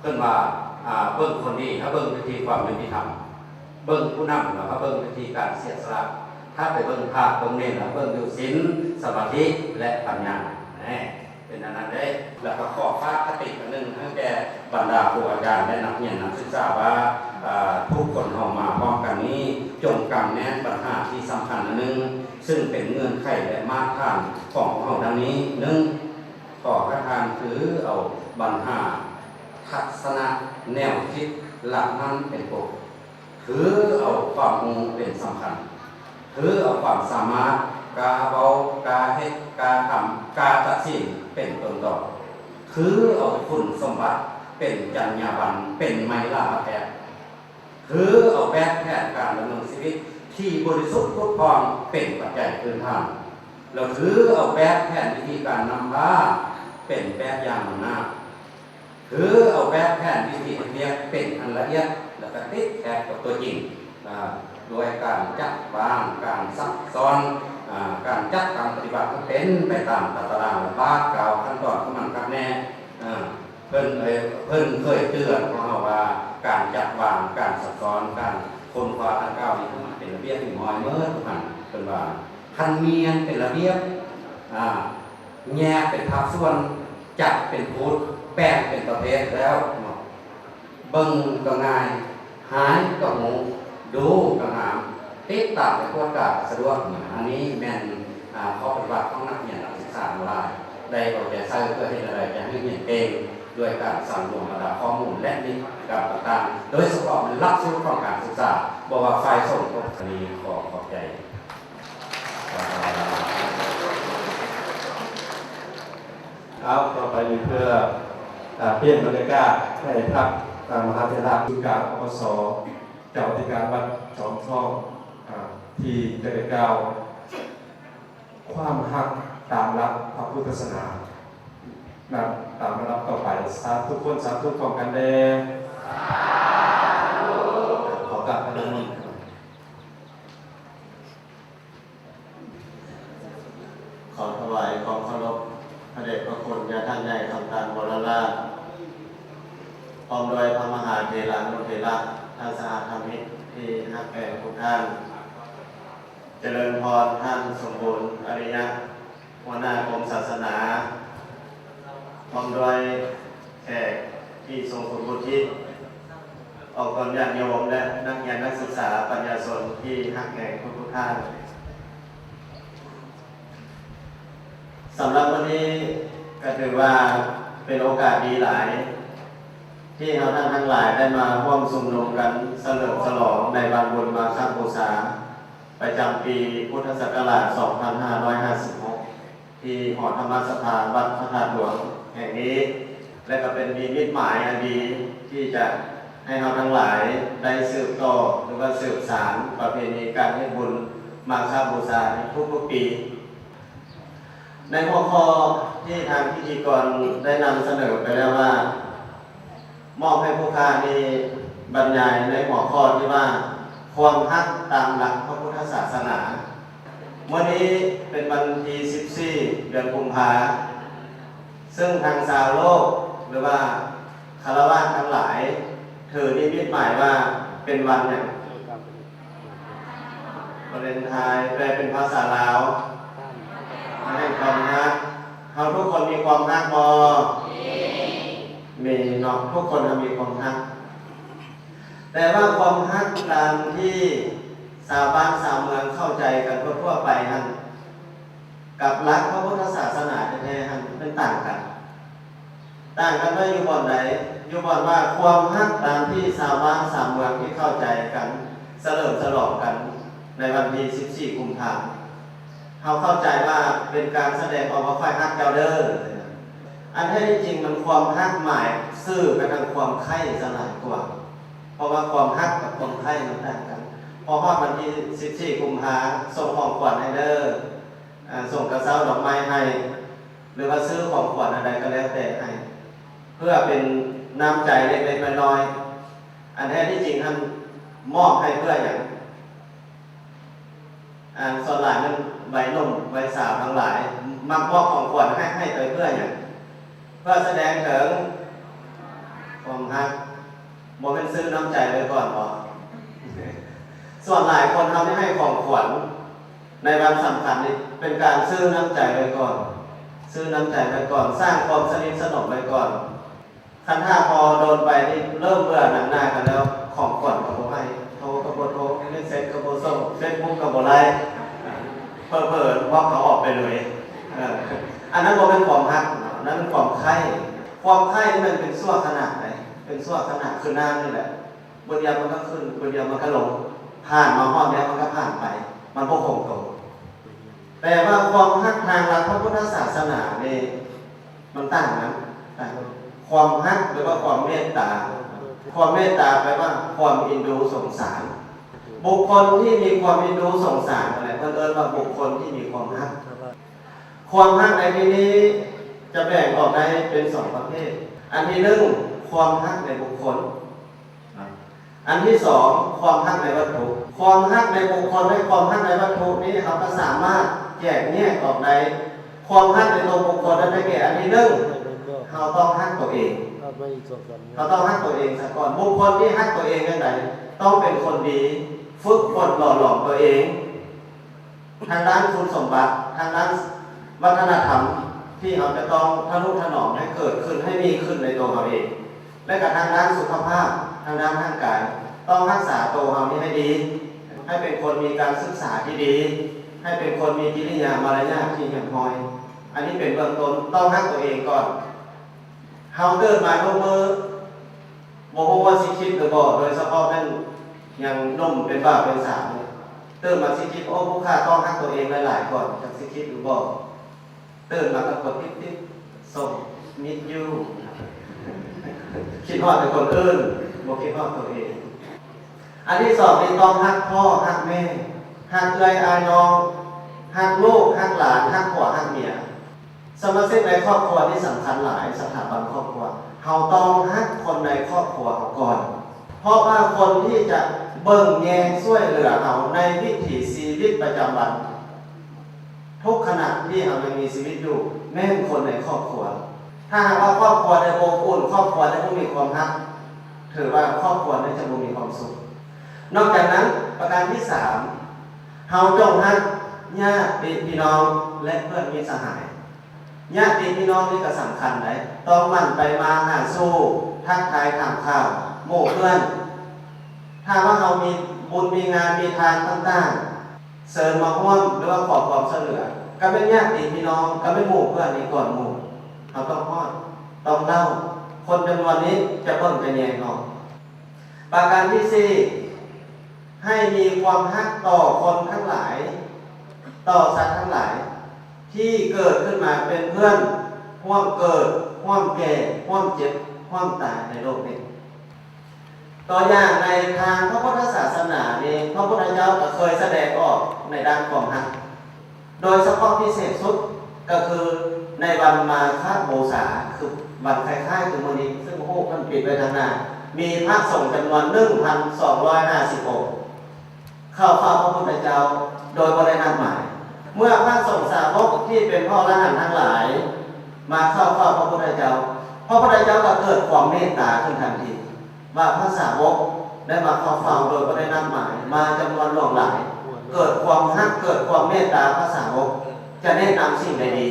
ເພິ່ນວ່າ, ອາ, ເບິ່ງຄົນດີ ໃຫ້ເບິ່ງຢູ່ທີ່ຄວາມຍຸຕິທຳ, ເບິ່ງຜູ້ນຳ ແລ້ວກໍເບິ່ງວິທີການເສຍສະຫຼະ. ຖ້າໄປເບິ່ງພະເບິ່ງເນນ ເຮົາເບິ່ງຢູ່ສິນ, ສະມາທິ ແລະ ປັນຍາ. ແນ່, ເປັນອັນນັ້ນເດ້. ແລ້ວກໍຂໍຝາກຄະຕິອັນໜຶ່ງໃຫ້ແກ່ບັນດາຄູອາຈານ ແລະ ນັກຮຽນນັກສຶກສາວ່າ, ເອີ່, ທຸກຄົນເຮົາມາພ້ອມກັນນີ້, ຈົ່ງກຳແໜ້ນບັນຫາທີ່ສຳຄັນອັນໜຶ່ງ, ຊຶ່ງເປັນເງື່ອນໄຂ ແລະ ມາດຖານຂອງພວກເຮົາດັ່ງນີ້. ໜຶ່ງ, ຂໍໃຫ້ທ່ານຖືເອົາບັນຫາທັດສະນະແນວຄິດຫຼັກມັນເປັນປົກ. ຖືເອົາຄວາມຮູ້ເປັນສຳຄັນ, ຖືເອົາຄວາມສາມາດ ກ້າເວົ້າ, ກ້າເຮັດ, ກ້າທຳ, ກ້າຕັດສິນ ເປັນຕົ້ນຕໍ. ຖືເອົາຄຸນສົມບັດເປັນຈັນຍາບັນ, ເປັນໄມລາແພດ. ຖືເອົາແບບແຜນການດຳລົງຊີວິດທີ່ບໍລິສຸດຜຸດຜ່ອງເປັນປັດໄຈພື້ນຖານ, ແລ້ວຖືເອົາແບບແຜນວິທີການນຳພາເປັນແບບຢ່າງນຳໜ້າ, ຖືເອົາແບບແຜນວິທີເຮັດວຽກເປັນອັນລະອຽດ ແລ້ວກະຕິດແທດກັບຕົວຈິງ, ອາ, ດ້ວຍການຈັດວາງ, ການຊັກຊ້ອນ, ອາ, ການຈັດການປະຕິບັດໃຫ້ເປັນໄປຕາມຕາຕະລາງ ແລະ ບາດກ້າວຂັ້ນຕອນຂອງມັນຄັກແນ່, ອາ. ເພິ່ນເອີຍ ເພິ່ນເຄີຍເຕືອນພວກເຮົາວ່າ ການຈັດວາງ, ການຊັກຊ້ອນ, ການຄົ້ນຄວ້າດັ່ງກ່າວນີ້ ມັນເປັນລະບຽບຮຽບຮ້ອຍໝົດທຸກອັນ. ເພິ່ນວ່າ ຄັນແມ່ນເປັນລະບຽບ, ອາ, ແຍກເປັນພາກສ່ວນ, ຈັດເປັນພູດ, ແບ່ງເປັນປະເພດແລ້ວເນາະ, ເບິ່ງກໍງ່າຍ, ຫາຍກໍຮູ້, ດູກໍງາມ, ຕິດຕາມໄປກວດກາກໍສະດວກ. ອັນນີ້ແມ່ນ ອາ, ຂໍ້ປະຕິບັດຂອງນັກຮຽນນັກສຶກສາທັງຫຼາຍ ໄດ້ເອົາໃຈໃສ່ເພື່ອເຮັດແນວໃດຈະໃຫ້ຮຽນເກັ່ງ ດ້ວຍການສັງລວມບັນດາຂໍ້ມູນ ແລະ ນິຕິກຳຕ່າງໆ ໂດຍສະເພາະແມ່ນຫຼັກສູດຂອງການສຶກສາ, ບໍ່ວ່າຝ່າຍສົງ ອັນນີ້ຂໍຂອບໃຈ. ເອົາ, ຕໍ່ໄປນີ້ເພື່ອ, ອາ, ປ່ຽນບັນຍາກາດໃຫ້ທັກ, ອາ, ມະຫາເຖລະສູນກາງ ອພສ ເຈົ້າອະທິການວັດຈອມທອງ, ອາ, ທີ່ຈະໄດ້ກ່າວ ຄວາມຮັກຕາມຫຼັກພະພຸດທະສາສະໜາ ນຳຕາມລຳດັບຕໍ່ໄປ. ສາທຸ, ທຸກຄົນສາທຸພ້ອມກັນແດ່. ຂໍກາບພະນະມົນ. ຂໍຖວາຍຄວາມເຄົາລົບພະເດດພະຄຸນຍາທ່ານໃຫຍ່ຄຳຕານ ວໍລະລາດ ພ້ອມດ້ວຍພະມະຫາເຖລານຸເຖລະ ທ່ານສະຫະທຳມິກທີ່ຮັກແພງທຸກທ່ານ. ຈະເລີນພອນທ່ານສົມບູນ ອະລິຍະ ຫົວໜ້າກົມສາສະໜາ ພ້ອມດ້ວຍແຂກທີ່ຊົງຄຸນວຸດທິ ອອກຕົນຍາດໂຍມ ແລະ ນັກຮຽນນັກສຶກສາປັນຍາຊົນທີ່ຮັກແພງທຸກໆທ່ານ. ສຳລັບມື້ນີ້ກໍຖືວ່າເປັນໂອກາດດີຫຼາຍ ທີ່ເຮົາທ່ານທັງຫຼາຍໄດ້ມາຮ່ວມຊຸມນຸມກັນສະເຫຼີມສະຫຼອງໃນວັນບຸນມາຄະບູຊາ ປະຈຳປີພຸດທະສັກກະລາດສອງພັນຫ້າຮ້ອຍຫ້າສິບຫົກ ທີ່ຫໍທຳມະສະພາວັດພະທາດຫຼວງແຫ່ງນີ້ ແລະ ກໍເປັນນິມິດໝາຍອັນດີທີ່ຈະໃຫ້ເຮົາທັງຫຼາຍໄດ້ສືບຕໍ່ ຫຼືວ່າສືບສານປະເພນີການເຮັດບຸນມາຄະບູຊາໃນທຸກໆປີ. ໃນຫົວຂໍ້ທີ່ທາງພິທີກອນໄດ້ນຳສະເໜີໄປແລ້ວວ່າ ມອບໃຫ້ຜູ້ຂ້ານີ້ບັນຍາຍໃນຫົວຂໍ້ທີ່ວ່າ ຄວາມຮັກຕາມຫຼັກພະພຸດທະສາສະໜາ. ມື້ນີ້ເປັນວັນທີສິບສີ່ ເດືອນກຸມພາ ເຊິ່ງທາງຊາວໂລກ ຫຼືວ່າຄາລະວາດທັງຫຼາຍ ຖືນິມິດໝາຍວ່າເປັນວັນຫຍັງ? ວາເລັນທາຍ ແປເປັນພາສາລາວ ວັນແຫ່ງຄວາມຮັກ. ເຮົາທຸກຄົນມີຄວາມຮັກບໍ່? ມີເນາະ, ທຸກຄົນເຮົາມີຄວາມຮັກ. ແຕ່ວ່າຄວາມຮັກຕາມທີ່ຊາວບ້ານຊາວເມືອງເຂົ້າໃຈກັນທົ່ວໆໄປຫັ້ນ ກັບຫຼັກພະພຸດທະສາສະໜາແທ້ໆຫັ້ນ ມັນຕ່າງກັນ. ຕ່າງກັນໄວ້ຢູ່ບ່ອນໃດ? ຢູ່ບ່ອນວ່າຄວາມຮັກຕາມທີ່ຊາວບ້ານຊາວເມືອງທີ່ເຂົ້າໃຈກັນສະເຫຼີມສະຫຼອງກັນໃນວັນທີສິບສີ່ ກຸມພາ ເຮົາເຂົ້າໃຈວ່າເປັນການສະແດງອອກວ່າຂ້ອຍຮັກເຈົ້າເດີ້. ອັນແທ້ທີ່ຈິງມັນຄວາມຮັກໝາຍສື່ໄປທາງຄວາມໃຄ່ຊະຫຼາຍກວ່າ, ເພາະວ່າຄວາມຮັກກັບຄວາມໃຄ່ມັນຕ່າງກັນ. ພໍຮອດວັນທີສິບສີ່ ກຸມພາ ສົ່ງຂອງຂວັນໃຫ້ເດີ້, ອາ, ສົ່ງກະເຊົ້າດອກໄມ້ໃຫ້ ຫຼືວ່າຊື້ຂອງຂວັນອັນໃດກໍແລ້ວແຕ່ໃຫ້ ເພື່ອເປັນນ້ຳໃຈເລັກໆນ້ອຍໆ. ອັນແທ້ທີ່ຈິງຫັ້ນມອບໃຫ້ເພື່ອຫຍັງ? ອາ, ສ່ວນຫຼາຍແມ່ນໄວໜຸ່ມໄວສາວທັງຫຼາຍມັກມອບຂອງຂວັນໃຫ້, ໃຫ້ໄປເພື່ອຫຍັງ? ເພື່ອສະແດງເຖິງຄວາມຮັກ. ບໍ່ແມ່ນຊື້ນ້ຳໃຈໄວ້ກ່ອນບໍ? ສ່ວນຫຼາຍຄົນເຮົານີ້ໃຫ້ຂອງຂວັນໃນວັນສຳຄັນນີ້ ເປັນການຊື້ນ້ຳໃຈໄວ້ກ່ອນ, ຊື້ນ້ຳໃຈໄວ້ກ່ອນ, ສ້າງຄວາມສະໜິດສະໜົມໄວ້ກ່ອນ. ຄັນຖ້າພໍດົນໄປນີ້ເລີ່ມເບື່ອໜັງໜ້າກັນແລ້ວ, ຂອງຂວັນກໍບໍ່ໃຫ້, ໂທກໍບໍ່ໂທ, ເມັດເຊັດກໍບໍ່ສົ່ງ, ເຟສບຸກກໍບໍ່ໄລ, ເຜີໆບລັອກເຂົາອອກໄປເລີຍ. ເອີ, ອັນນັ້ນບໍ່ແມ່ນຄວາມຮັກເນາະ, ນັ້ນແມ່ນຄວາມໃຄ່. ຄວາມໃຄ່ນີ້ມັນເປັນຊົ່ວຂະນະໃດ, ເປັນຊົ່ວຂະນະ ຄືນ້ຳນີ້ແຫຼະ, ບາດດຽວມັນກໍຂຶ້ນ, ບາດດຽວມັນກໍລົງ, ຜ່ານມາຮອດແລ້ວມັນກໍຜ່ານໄປ, ມັນບໍ່ຄົງໂຕ. ແຕ່ວ່າຄວາມຮັກທາງຫຼັກພະພຸດທະສາສະໜານີ້ ມັນຕ່າງກັນ ຕ່າງກັນ. ຄວາມຮັກ ຫຼືວ່າຄວາມເມດຕາ, ຄວາມເມດຕາແປວ່າຄວາມເອັນດູສົງສານ. ບຸກຄົນທີ່ມີຄວາມເອັນດູສົງສານນັ້ນແຫຼະ ເພິ່ນເອີ້ນວ່າບຸກຄົນທີ່ມີຄວາມຮັກ. ຄວາມຮັກໃນທີ່ນີ້ຈະແບ່ງອອກໄດ້ເປັນສອງປະເພດ. ອັນທີໜຶ່ງ ຄວາມຮັກໃນບຸກຄົນ. ອັນທີສອງ ຄວາມຮັກໃນວັດຖຸ. ຄວາມຮັກໃນບຸກຄົນ ແລະ ຄວາມຮັກໃນວັດຖຸນີ້ ເຮົາກໍສາມາດແຍກແຍະອອກໄດ້. ຄວາມຮັກໃນຕົວບຸກຄົນນັ້ນໄດ້ແກ່ ອັນທີໜຶ່ງ ເຮົາຕ້ອງຮັກຕົວເອງ. ເຮົາຕ້ອງຮັກຕົວເອງຊະກ່ອນ. ບຸກຄົນທີ່ຮັກຕົວເອງຈັ່ງໃດ? ຕ້ອງເປັນຄົນດີ, ຝຶກຝົນຫຼໍ່ຫຼອມຕົວເອງ ທາງດ້ານຄຸນສົມບັດ, ທາງດ້ານວັດທະນະທຳທີ່ເຮົາຈະຕ້ອງທະນຸຖະໜອມໃຫ້ເກີດຂຶ້ນ, ໃຫ້ມີຂຶ້ນໃນຕົວເຮົາເອງ ແລະ ກະທາງດ້ານສຸຂະພາບ, ທາງດ້ານຮ່າງກາຍ, ຕ້ອງຮັກສາໂຕເຮົານີ້ໃຫ້ດີ, ໃຫ້ເປັນຄົນມີການສຶກສາທີ່ດີ, ໃຫ້ເປັນຄົນມີກິລິຍາມາລະຍາດທີ່ຮຽບຮ້ອຍ. ອັນນີ້ເປັນເບື້ອງຕົ້ນ, ຕ້ອງຮັກຕົວເອງກ່ອນ. ເຮົາເກີດມາທຸກມື້ ບໍ່ຮູ້ວ່າຊິຄິດຫຼືບໍ່, ໂດຍສະເພາະແມ່ນຍັງໜຸ່ມເປັນບ່າວເປັນສາວນີ້, ຕື່ນມາຊິຄິດ, ໂອ້ ຜູ້ຂ້າຕ້ອງຮັກຕົວເອງຫຼາຍໆກ່ອນ ຈັກຊິຄິດຫຼືບໍ່. ຕື່ນມາກໍກົດຕິດໆ ສົ່ງມິດຢູ່ ຄິດຮອດແຕ່ຄົນອື່ນ ບໍ່ຄິດຮອດຕົວເອງ. ອັນທີສອງນີ້ ຕ້ອງຮັກພໍ່ຮັກແມ່, ຮັກເອື້ອຍອ້າຍນ້ອງ, ຮັກລູກຮັກຫຼານ, ຮັກຜົວຮັກເມຍ. ສະມາຊິກໃນຄອບຄົວນີ້ສຳຄັນຫຼາຍ, ສະຖາບັນຄອບຄົວ. ເຮົາຕ້ອງຮັກຄົນໃນຄອບຄົວເຮົາກ່ອນ, ເພາະວ່າຄົນທີ່ຈະເບິ່ງແຍງຊ່ວຍເຫຼືອເຮົາໃນວິຖີຊີວິດປະຈຳວັນ ທຸກຂະນະທີ່ເຮົາຍັງມີຊີວິດຢູ່ ແມ່ນຄົນໃນຄອບຄົວ. ຖ້າຫາກວ່າຄອບຄົວໃດບໍ່ອົບອຸ່ນ, ຄອບຄົວໃດບໍ່ມີຄວາມຮັກ, ຖືວ່າຄອບຄົວນັ້ນຈະບໍ່ມີຄວາມສຸກ. ນອກຈາກນັ້ນ, ປະການທີສາມ, ເຮົາຈົ່ງຮັກຍາດຕິພີ່ນ້ອງ ແລະ ເພື່ອນມິດສະຫາຍ. ຍາດຕິພີ່ນ້ອງນີ້ກໍສຳຄັນໃດ໋, ຕ້ອງໝັ່ນໄປມາຫາສູ່, ທັກທາຍຖາມຂ່າວໝູ່ເພື່ອນ. ຖ້າວ່າເຮົາມີບຸນມີງານ, ມີທານຕ່າງໆ, ເຊີນມາຮ່ວມ ຫຼືວ່າຂໍຄວາມຊ່ວຍເຫຼືອ, ກໍແມ່ນຍາດຕິພີ່ນ້ອງ, ກໍແມ່ນໝູ່ເພື່ອນນີ້ກ່ອນໝູ່. ເຮົາຕ້ອງຮອດ, ຕ້ອງເລົ່າ, ຄົນຈຳນວນນີ້ຈະເບິ່ງຈະແຍງເຮົາ. ປະການທີສີ່, ໃຫ້ມີຄວາມຮັກຕໍ່ຄົນທັງຫຼາຍ, ຕໍ່ສັດທັງຫຼາຍ ທີ່ເກີດຂຶ້ນມາເປັນເພື່ອນຮ່ວມເກີດ, ຮ່ວມແກ່, ຮ່ວມເຈັບ, ຮ່ວມຕາຍໃນໂລກນີ້. ຕົວຢ່າງໃນທາງພະພຸດທະສາສະໜານີ້, ພະພຸດທະເຈົ້າກໍເຄີຍສະແດງອອກໃນດ້ານຄວາມຮັກ. ໂດຍສະເພາະພິເສດສຸດກໍຄືໃນວັນມາຄະບູຊາ, ຄືວັນຄ້າຍໆຄືມື້ນີ້, ເຊິ່ງຮູບມັນປິດໄວ້ທາງໜ້າ, ມີພະສົງຈຳນວນໜຶ່ງພັນສອງຮ້ອຍຫ້າສິບອົງ ເຂົ້າເຝົ້າພະພຸດທະເຈົ້າໂດຍບໍ່ໄດ້ນັດໝາຍ. ເມື່ອພະສົງສາວົກທີ່ເປັນພະອໍລະຫັນທັງຫຼາຍມາເຂົ້າເຝົ້າພະພຸດທະເຈົ້າ, ພະພຸດທະເຈົ້າກໍເກີດຄວາມເມດຕາຂຶ້ນທັນທີ ວ່າພະສາວົກໄດ້ມາເຂົ້າເຝົ້າໂດຍບໍ່ໄດ້ນັດໝາຍ ມາຈຳນວນຫຼວງຫຼາຍ, ເກີດຄວາມຮັກ, ເກີດຄວາມເມດຕາພະສາວົກ ຈະແນະນຳສິ່ງໃດດີ?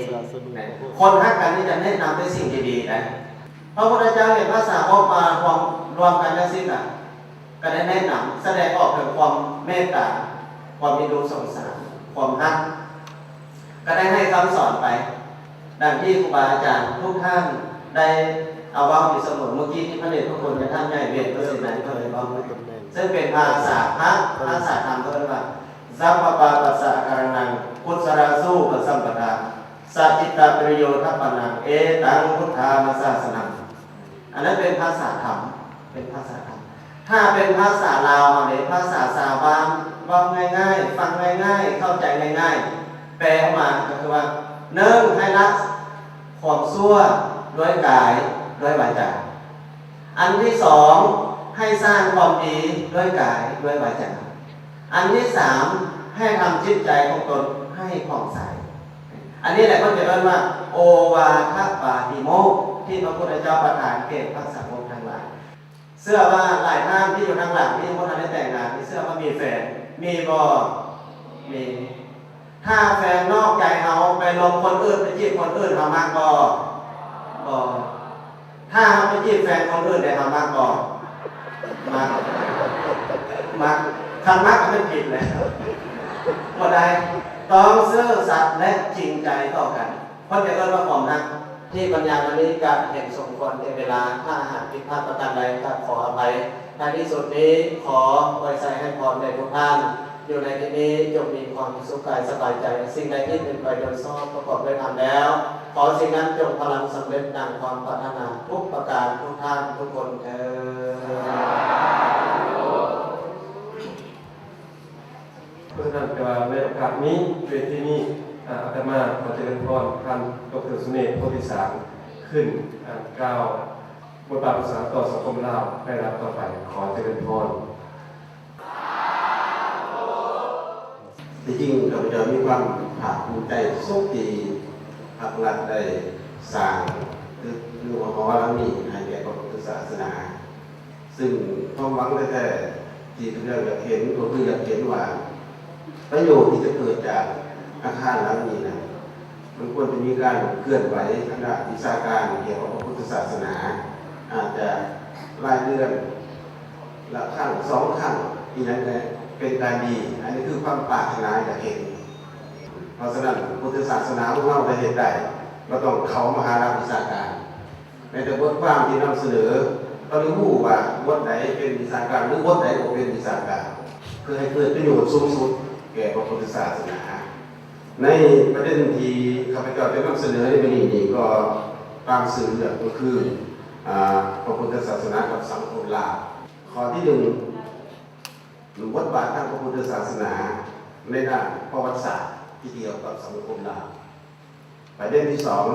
ຄົນຮັກກັນນີ້ຈະແນະນຳແຕ່ສິ່ງດີໆໄດ໋. ພະພຸດທະເຈົ້າເຫັນພະສາວົກມາຮວມ, ລວມກັນຈັ່ງຊີ້ນະ, ກໍໄດ້ແນະນຳ, ສະແດງອອກເຖິງຄວາມເມດຕາ, ຄວາມເອັນດູສົງສານ, ຄວາມຮັກ. ກໍໄດ້ໃຫ້ຄຳສອນໄປ ດັ່ງທີ່ຄູບາອາຈານທຸກທ່ານໄດ້ເອົາເວົ້າຢູ່ສະເໝີ, ເມື່ອກີ້ທີ່ພະເດດພະຄຸນແມ່ນທ່ານໃຫຍ່ເວດ ປະສິດໄນ ເພິ່ນໄດ້ເວົ້າໄປ, ເຊິ່ງເປັນພາສາພະ, ພາສາທຳ ເພິ່ນວ່າ Sabbapāpassa akaraṇaṃ kusalasu pasampadā, sacittā pariyothapanaṃ etaṃ buddhānusassanaṃ. ອັນນັ້ນເປັນພາສາທຳ, ເປັນພາສາທຳ. ຖ້າເປັນພາສາລາວເຮົາເດ, ພາສາຊາວບ້ານ ເວົ້າງ່າຍໆ, ຟັງງ່າຍໆ, ເຂົ້າໃຈງ່າຍໆ, ແປອອກມາກໍຄືວ່າ ໜຶ່ງ ໃຫ້ລະຄວາມຊົ່ວດ້ວຍກາຍ, ດ້ວຍວາຈາ. ອັນທີສອງ ໃຫ້ສ້າງຄວາມດີດ້ວຍກາຍ, ດ້ວຍວາຈາ. ອັນທີສາມ ໃຫ້ທຳຈິດໃຈຂອງຕົນໃຫ້ຜ່ອງໃສ. ອັນນີ້ແຫຼະເພິ່ນຈະເອີ້ນວ່າ ໂອວາທະປາຕິໂມກ ທີ່ພະພຸດທະເຈົ້າປະທານແກ່ພະສາວົກທັງຫຼາຍ. ເຊື່ອວ່າຫຼາຍທ່ານທີ່ຢູ່ທາງຫຼັງນີ້ ບໍ່ທັນໄດ້ແຕ່ງງານນີ້ ເຊື່ອວ່າມີແຟນ, ມີບໍ່? ມີ. ຖ້າແຟນນອກໃຈເຮົາໄປຫຼົງຄົນອື່ນ, ໄປຈີບຄົນອື່ນ, ເຮົາມັກບໍ່? ບໍ່. ຖ້າເຮົາໄປຈີບແຟນຄົນອື່ນໄດ້ ເຮົາມັກບໍ່? ມັກ. ມັກ. ຄັນມັກກໍແມ່ນຜິດແຫຼະ. ບໍ່ໄດ້. ຕ້ອງຊື່ສັດ ແລະ ຈິງໃຈຕໍ່ກັນ. ເພິ່ນຈະເອີ້ນວ່າຄວາມຮັກ. ທີ່ບັນຍາຍມານີ້ກໍເຫັນສົມຄວນແກ່ເວລາ, ຖ້າຫາກຜິດພາດປະການໃດກໍຂໍອະໄພ. ທ້າຍທີ່ສຸດນີ້ ຂໍອວຍໄຊໃຫ້ພອນແດ່ທຸກທ່ານ. ຢູ່ໃນທີ່ນີ້ຈົ່ງມີຄວາມສຸກກາຍສະບາຍໃຈ, ສິ່ງໃດທີ່ເປັນໄປໂດຍຊອບປະກອບດ້ວຍທຳແລ້ວ, ຂໍສິ່ງນັ້ນຈົ່ງພາລັນສຳເລັດດັ່ງຄວາມປາດຖະໜາທຸກປະການທຸກທ່ານທຸກຄົນເທີ້ນ. ເພາະສະນັ້ນ ແຕ່ວ່າໃນໂອກາດນີ້ ເວທີນີ້ ອາ ອາດຕະມາຂໍຈະເລີນພອນທ່ານ ດອກເຕີ ສຸເນດ ໂພທິສານ ຂຶ້ນ ອາ ກ່າວບົດບາດປະຊາຊົນຕໍ່ສັງຄົມລາວໃນລຳດັບຕໍ່ໄປ. ຂໍຈະເລີນພອນ. ທີ່ຈິງ ຂ້າພະເຈົ້າມີຄວາມພາກພູມໃຈສຸດທີ່ພັກລັດໄດ້ສ້າງຕຶກ ຫຼືວ່າຫໍຫຼັງນີ້ໃຫ້ແກ່ພະພຸດທະສາສະໜາ. ຊຶ່ງຄວາມຫວັງແທ້ໆທີ່ພວກເຮົາຢາກເຫັນ ກໍຄືຢາກເຫັນວ່າ ປະໂຫຍດທີ່ຈະເກີດຈາກອາຄານຫຼັງນີ້ນະ ມັນຄວນຈະມີການເຄື່ອນໄຫວທາງດ້ານວິຊາການກ່ຽວກັບພະພຸດທະສາສະໜາ ອາດຈະລາຍເດືອນລະຄັ້ງສອງຄັ້ງ ອີ່ຫຍັງກໍເປັນການດີ. ອັນນີ້ຄືຄວາມປາດຖະໜາຢາກເຫັນ. ເພາະສະນັ້ນ ພຸດທະສາສະໜາຂອງເຮົາຈະເຮັດໄດ້ ກໍຕ້ອງເຂົ້າມະຫາລັກວິຊາການ. ແມ້ແຕ່ບົດຄວາມທີ່ນຳສະເໜີ ຕ້ອງໄດ້ຮູ້ວ່າບົດໃດເປັນວິຊາການ ຫຼື ບົດໃດບໍ່ເປັນວິຊາການ ເພື່ອໃຫ້ເກີດປະໂຫຍດສູງສຸດແກ່ພະພຸດທະສາສະໜາ. ໃນປະເດັນທີ່ຂ້າພະເຈົ້າຈະນຳສະເໜີໃນມື້ນີ້ນີ້ ກໍຕາມຊື່ເລື່ອງກໍຄື ອາ ພະພຸດທະສາສະໜາກັບສັງຄົມລາວ. ຂໍ້ທີໜຶ່ງ ບົດບາດທາງພະພຸດທະສາສະໜາໃນດ້ານປະຫວັດສາດທີ່ກ່ຽວກັບສັງຄົມລາວ. ປະເດັນທີສອງ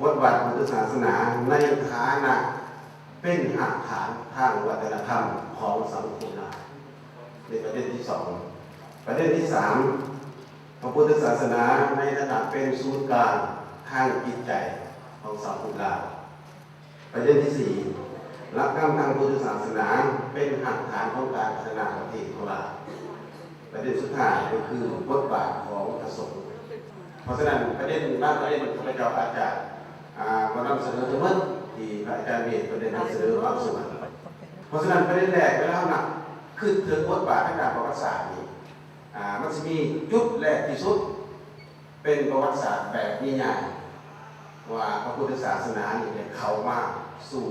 ບົດບາດພຸດທະສາສະໜາໃນຖານະເປັນຮາກຖານທາງວັດທະນະທຳຂອງສັງຄົມລາວ. ນີ້ປະເດັນທີສອງ. ປະເດັນທີສາມ ພະພຸດທະສາສະໜາໃນຖານະເປັນສູນກາງທາງຈິດໃຈຂອງສັງຄົມລາວ. ປະເດັນທີສີ່ ຫຼັກການທາງພຸດທະສາສະໜາເປັນຮາກຖານຂອງການພັດທະນາປະເທດຂອງລາວ. ປະເດັນສຸດທ້າຍກໍຄືບົດບາດຂອງພະສົງ. ເພາະສະນັ້ນ ປະເດັນບາງປະເດັນ ຂ້າພະເຈົ້າອາດຈະ ອາ ບໍ່ນຳສະເໜີທັງໝົດ ທີ່ພະອາຈານເວດເພິ່ນໄດ້ນຳສະເໜີບາງສ່ວນ. ເພາະສະນັ້ນ ປະເດັນແລກ ເວລາເຮົານັບຄິດເຖິງບົດບາດທາງດ້ານປະຫວັດສາດນີ້ ອາ ມັນຊິມີຈຸດແລກທີ່ສຸດ ເປັນປະຫວັດສາດແບບນິຍາຍ ວ່າພະພຸດທະສາສະໜານີ້ໄດ້ເຂົ້າມາສູ່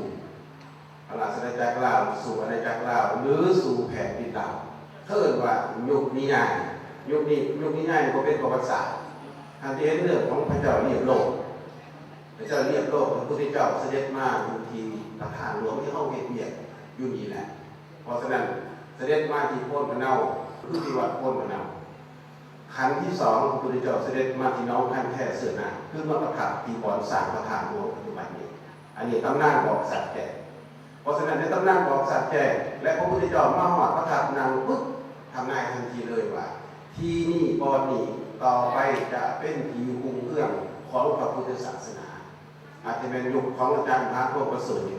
ອານາຈັກລາວ ສູ່ອານາຈັກລາວ ຫຼື ສູ່ແຜ່ນດິນລາວ. ເຂົາເອີ້ນວ່າຍຸກນິຍາຍ. ຍຸກນີ້ ຍຸກນິຍາຍນີ້ບໍ່ເປັນປະຫວັດສາດ. ທ່ານຈະເຫັນເລື່ອງຂອງພະເຈົ້າລຽບໂລກ. ພະເຈົ້າລຽບໂລກ ພະພຸດທະເຈົ້າສະເດັດມາຢູ່ທີ່ພະທາດຫຼວງທີ່ເຮົາເຮັດວຽກຢູ່ນີ້ແຫຼະ. ເພາະສະນັ້ນ ສະເດັດມາທີ່ໂພນພະເນົາ ຄືທີ່ວັດໂພນພະເນົາ. ຂັ້ນທີສອງ ພະພຸດທະເຈົ້າສະເດັດມາທີ່ໜອງຄັນແທເສືອນາ ຄືມາປະທັບທີ່ບ່ອນສ້າງພະທາດຫຼວງປັດຈຸບັນນີ້. ອັນນີ້ຕຳນານບອກຊັດແຈ້ງ. ເພາະສະນັ້ນ ໃນຕຳນານບອກຊັດແຈ້ງ ແລະ ພະພຸດທະເຈົ້າມາຮອດປະທັບນັ່ງປຶບ ທຳນາຍທັນທີເລີຍວ່າ ທີ່ນີ້ບ່ອນນີ້ຕໍ່ໄປຈະເປັນທີ່ຮຸ່ງເຮືອງຂອງພະພຸດທະສາສະໜາ. ອາດຈະແມ່ນຍຸກຂອງອາຈານມະຫາພວງປະເສີດນີ້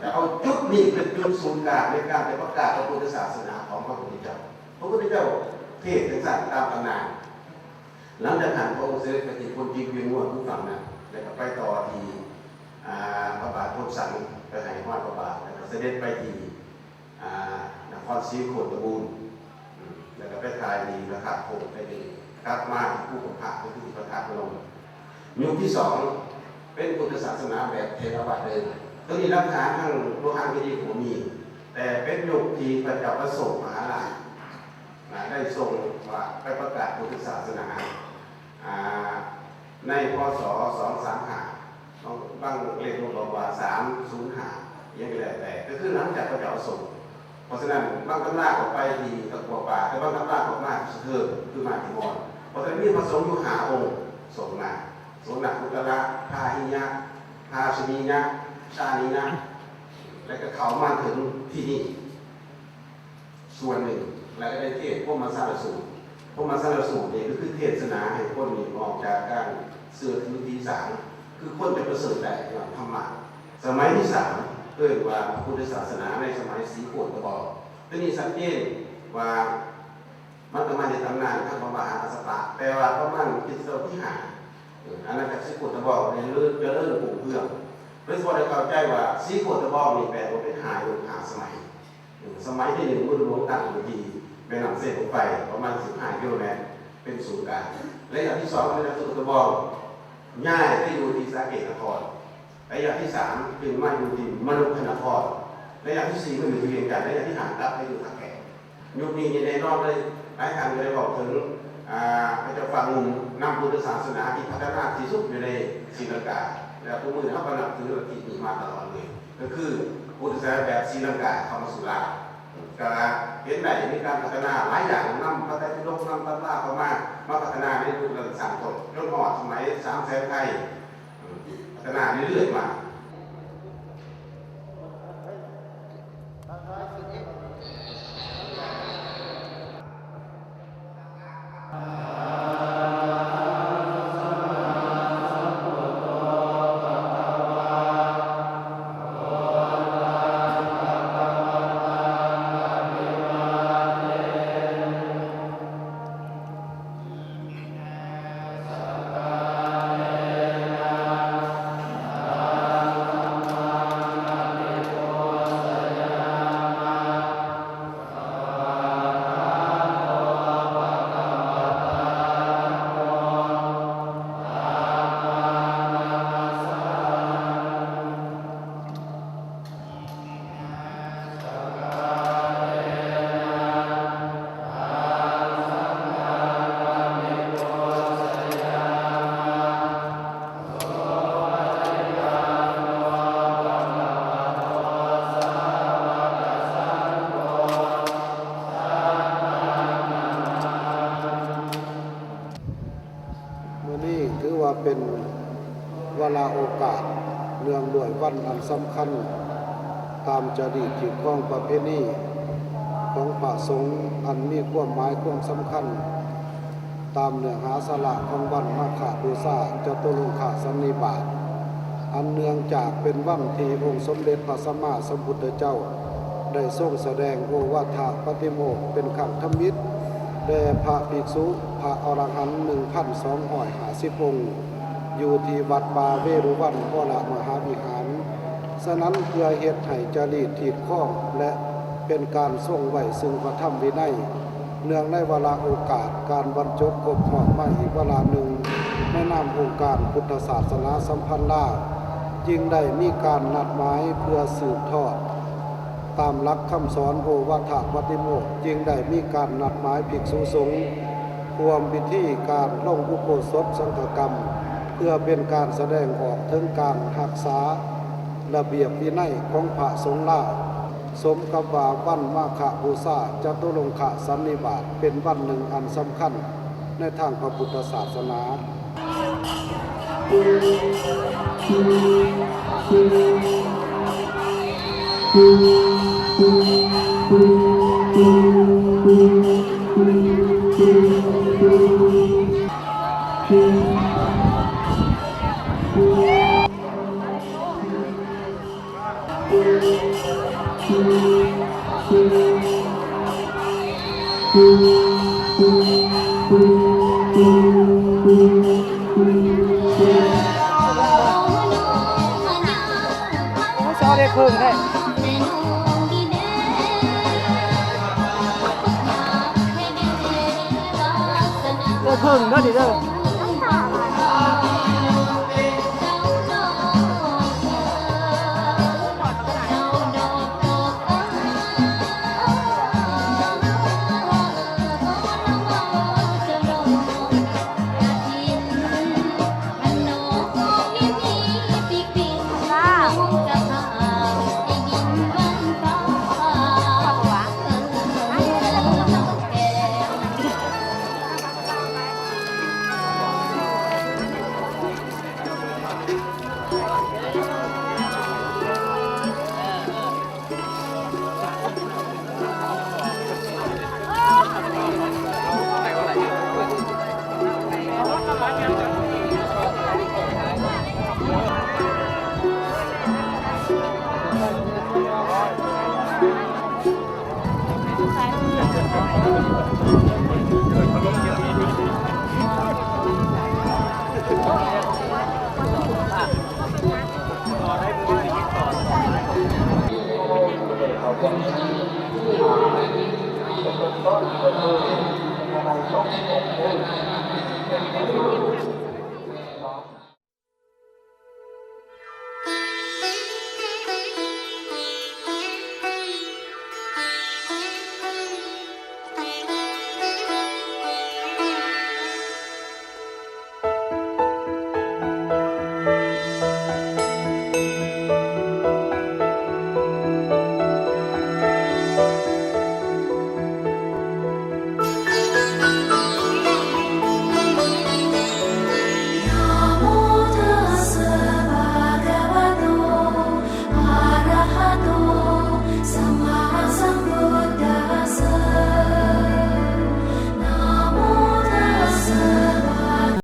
ຈະເອົາຈຸດນີ້ເປັນຈຸດສູນກາງໃນການຈະປະກາດພະພຸດທະສາສະໜາຂອງພະພຸດທະເຈົ້າ. ພະພຸດທະເຈົ້າເທດຈັ່ງຊັ້ນຕາມຕຳນານ. ຫຼັງຈາກນັ້ນ ພະອົງສະເດັດໄປທີ່ໂພນຈິກວຽງງວນ ຢູ່ຝັ່ງນັ້ນ ແລ້ວກໍໄປຕໍ່ທີ່ ອາ ພະບາດໂພນສັງ ໄປໃຫ້ຮອຍພະບາດ ແລ້ວກໍສະເດັດໄປທີ່ ອາ ນະຄອນສີໂຄດຕະບູນ ອືມ ແລ້ວກໍໄປຖ່າຍທີ່ພະທາດໂພນ ໄປນີ້ ກັບມາທີ່ພູກຳພະ ກໍຄືທີ່ພະທາດພະນົມ. ຍຸກທີສອງ ເປັນພຸດທະສາສະໜາແບບເຖລະວາດເດີມ. ໂຕນີ້ຫຼັກຖານທາງໂລຫະຄະດີກໍບໍ່ມີ, ແຕ່ເປັນຍຸກທີ່ພະເຈົ້າອະໂສກມະຫາລາດ ນະ ໄດ້ຊົງວ່າໄປປະກາດພຸດທະສາສະໜາ ອາ ໃນ ພ.ສ. ສອງສາມຫ້າ ບາງ ບາງເຫຼັ້ມກໍບອກວ່າ ສາມສູນຫ້າ ອີ່ຫຍັງກໍແລ້ວແຕ່ ກໍຄືຫຼັງຈາກພະເຈົ້າອະໂສກ. ເພາະສະນັ້ນ ບາງຕຳລາກໍໄປທີ່ຕະກັວປ່າ ແຕ່ບາງຕຳລາກໍມາທີ່ສະເທີງ ຄືມາທີ່ມອນ. ເພາະສະນັ້ນ ມີພະສົງຢູ່ຫ້າອົງສົ່ງມາ ສົງນັກຄຸດຕະລະ, ພາຫິຍະ, ພາຊະນີຍະ, ຊານີຍະ ແລະ ກໍເຂົ້າມາເຖິງທີ່ນີ້ ສ່ວນໜຶ່ງ ແລະ ກໍໄດ້ເທດພົມມະສາລະສູດ. ພົມມະສາລະສູດນີ້ກໍຄືເທດສະໜາໃຫ້ຄົນນີ້ອອກຈາກການເຊື່ອຖືຜີສາງ, ຄືຄົນຈະປະເສີດໄດ້ຍ້ອນທຳມະ. ສະໄໝທີສາມ ເອີ້ນວ່າພະພຸດທະສາສະໜາໃນສະໄໝສີໂຄດຕະບອງ. ໂຕນີ້ຊັດເຈນວ່າມັນກໍມາຈາກຕຳນານທາງພະມະຫາກັດສະປະ, ແປວ່າປະມານຄຣິສຕະວັດທີຫ້າ ເອີ ອານາຈັກສີໂຄດຕະບອງໄດ້ເລີນ ຈະເລີນຮຸ່ງເຮືອງ. ໂດຍສະເພາະໄດ້ເຂົ້າໃຈວ່າສີໂຄດຕະບອງນີ້ແປວ່າເປັນຫ້າຍຸກຫ້າສະໄໝ. ສະໄໝທີໜຶ່ງ ເມືອງຫຼວງຕັ້ງຢູ່ທີ່ແມ່ນ້ຳເຊໂປງໄຟ ປະມານສິບຫ້າກິໂລແມັດ ເປັນສູນກາງ. ໄລຍະທີສອງ ອານາຈັກສີໂຄດຕະບອງຍ້າຍໄປຢູ່ທີ່ສາເກດນະຄອນ. ໄລຍະທີສາມ ຈຶ່ງມາຢູ່ທີ່ມະນຸກຄະນະຄອນ. ໄລຍະທີສີ່ ມາຢູ່ທີ່ວຽງຈັນ. ໄລຍະທີຫ້າ ກັບໄປຢູ່ທ່າແຂກ. ຍຸກນີ້ນີ້ແນ່ນອນເລີຍ ຫຼາຍທ່ານກໍໄດ້ເວົ້າເຖິງ ອ່າ ພະເຈົ້າຟ້າງຸ່ມນຳພຸດທະສາສະໜາທີ່ພັດທະນາທີ່ສຸດຢູ່ໃນສີລັງກາ ແລະ ທຸກມື້ນີ້ເຮົາກໍນັບຖືລັດທິນີ້ມາຕະຫຼອດເລີຍ ກໍຄືພຸດທະສາສະໜາແບບສີລັງກາເຂົ້າມາສູ່ລາວ ກໍເຫັນໄດ້ມີການພັດທະນາຫຼາຍຢ່າງ ນຳພະໄຕປິດົກ ນຳຕຳລາເຂົ້າມາ ມາພັດທະນາໃນຍຸກນັ້ນສ້າງຕົ້ນ ຈົນຮອດສະໄໝສາມແສນໄທ ພັດທະນາເລື້ອຍໆມາ. ມື້ນີ້ຖືວ່າເປັນວາລະໂອກາດເນື່ອງດ້ວຍວັນອັນສຳຄັນ ຕາມຈາລີກຮີດຄອງປະເພນີຂອງພະສົງ ອັນມີຄວາມໝາຍຄວາມສຳຄັນ ຕາມເນື້ອຫາສາລະຂອງວັນມາຄະບູຊາ ຈະຕຸລົງຄະສັນນິບາດ ອັນເນື່ອງຈາກເປັນວັນທີ່ອົງສົມເດັດພະສຳມາສຳພຸດທະເຈົ້າ ໄດ້ຊົງສະແດງໂອວາທະປະຕິໂມກເປັນຄັ້ງທຳອິດ ແດ່ພະພິກສຸ ພະອໍລະຫັນ ໜຶ່ງພັນສອງຮ້ອຍຫ້າສິບອົງ ຢູ່ທີ່ວັດປ່າເວລຸວັນ ວໍລະມະຫາວິຫານ. ສະນັ້ນ ເພື່ອເຮັດໃຫ້ຈາລີກຮີດຄອງ ແລະ ເປັນການຊົງໄວ້ຊຶ່ງພະທຳວິໄນ ເນື່ອງໃນວາລະໂອກາດການບັນຈົບຄົບຮອບມາອີກວາລະໜຶ່ງ ໃນນາມອົງການພຸດທະສາສະໜາສຳພັນລາວ ຈຶ່ງໄດ້ມີການນັດໝາຍເພື່ອສືບທອດ ຕາມຫຼັກຄຳສອນໂອວາທະປະຕິໂມກ ຈຶ່ງໄດ້ມີການນັດໝາຍພິກສຸສົງ ຮ່ວມພິທີການລົງອຸໂບສົດສັງຄະກຳ ເພື່ອເປັນການສະແດງອອກເຖິງການຮັກສາລະບຽບວິໄນຂອງພະສົງລາວ, ສົມກັບວ່າວັນມາຄະບູຊາ ຈະຕຸລົງຄະສັນນິບາດ ເປັນວັນໜຶ່ງອັນສຳຄັນໃນທາງພະພຸດທະສາສະໜາ. ໂອ້ ຊໍເດັດເຜິ້ງແທ້ ເດີເຜິ້ງເດີນີ້ເດີ.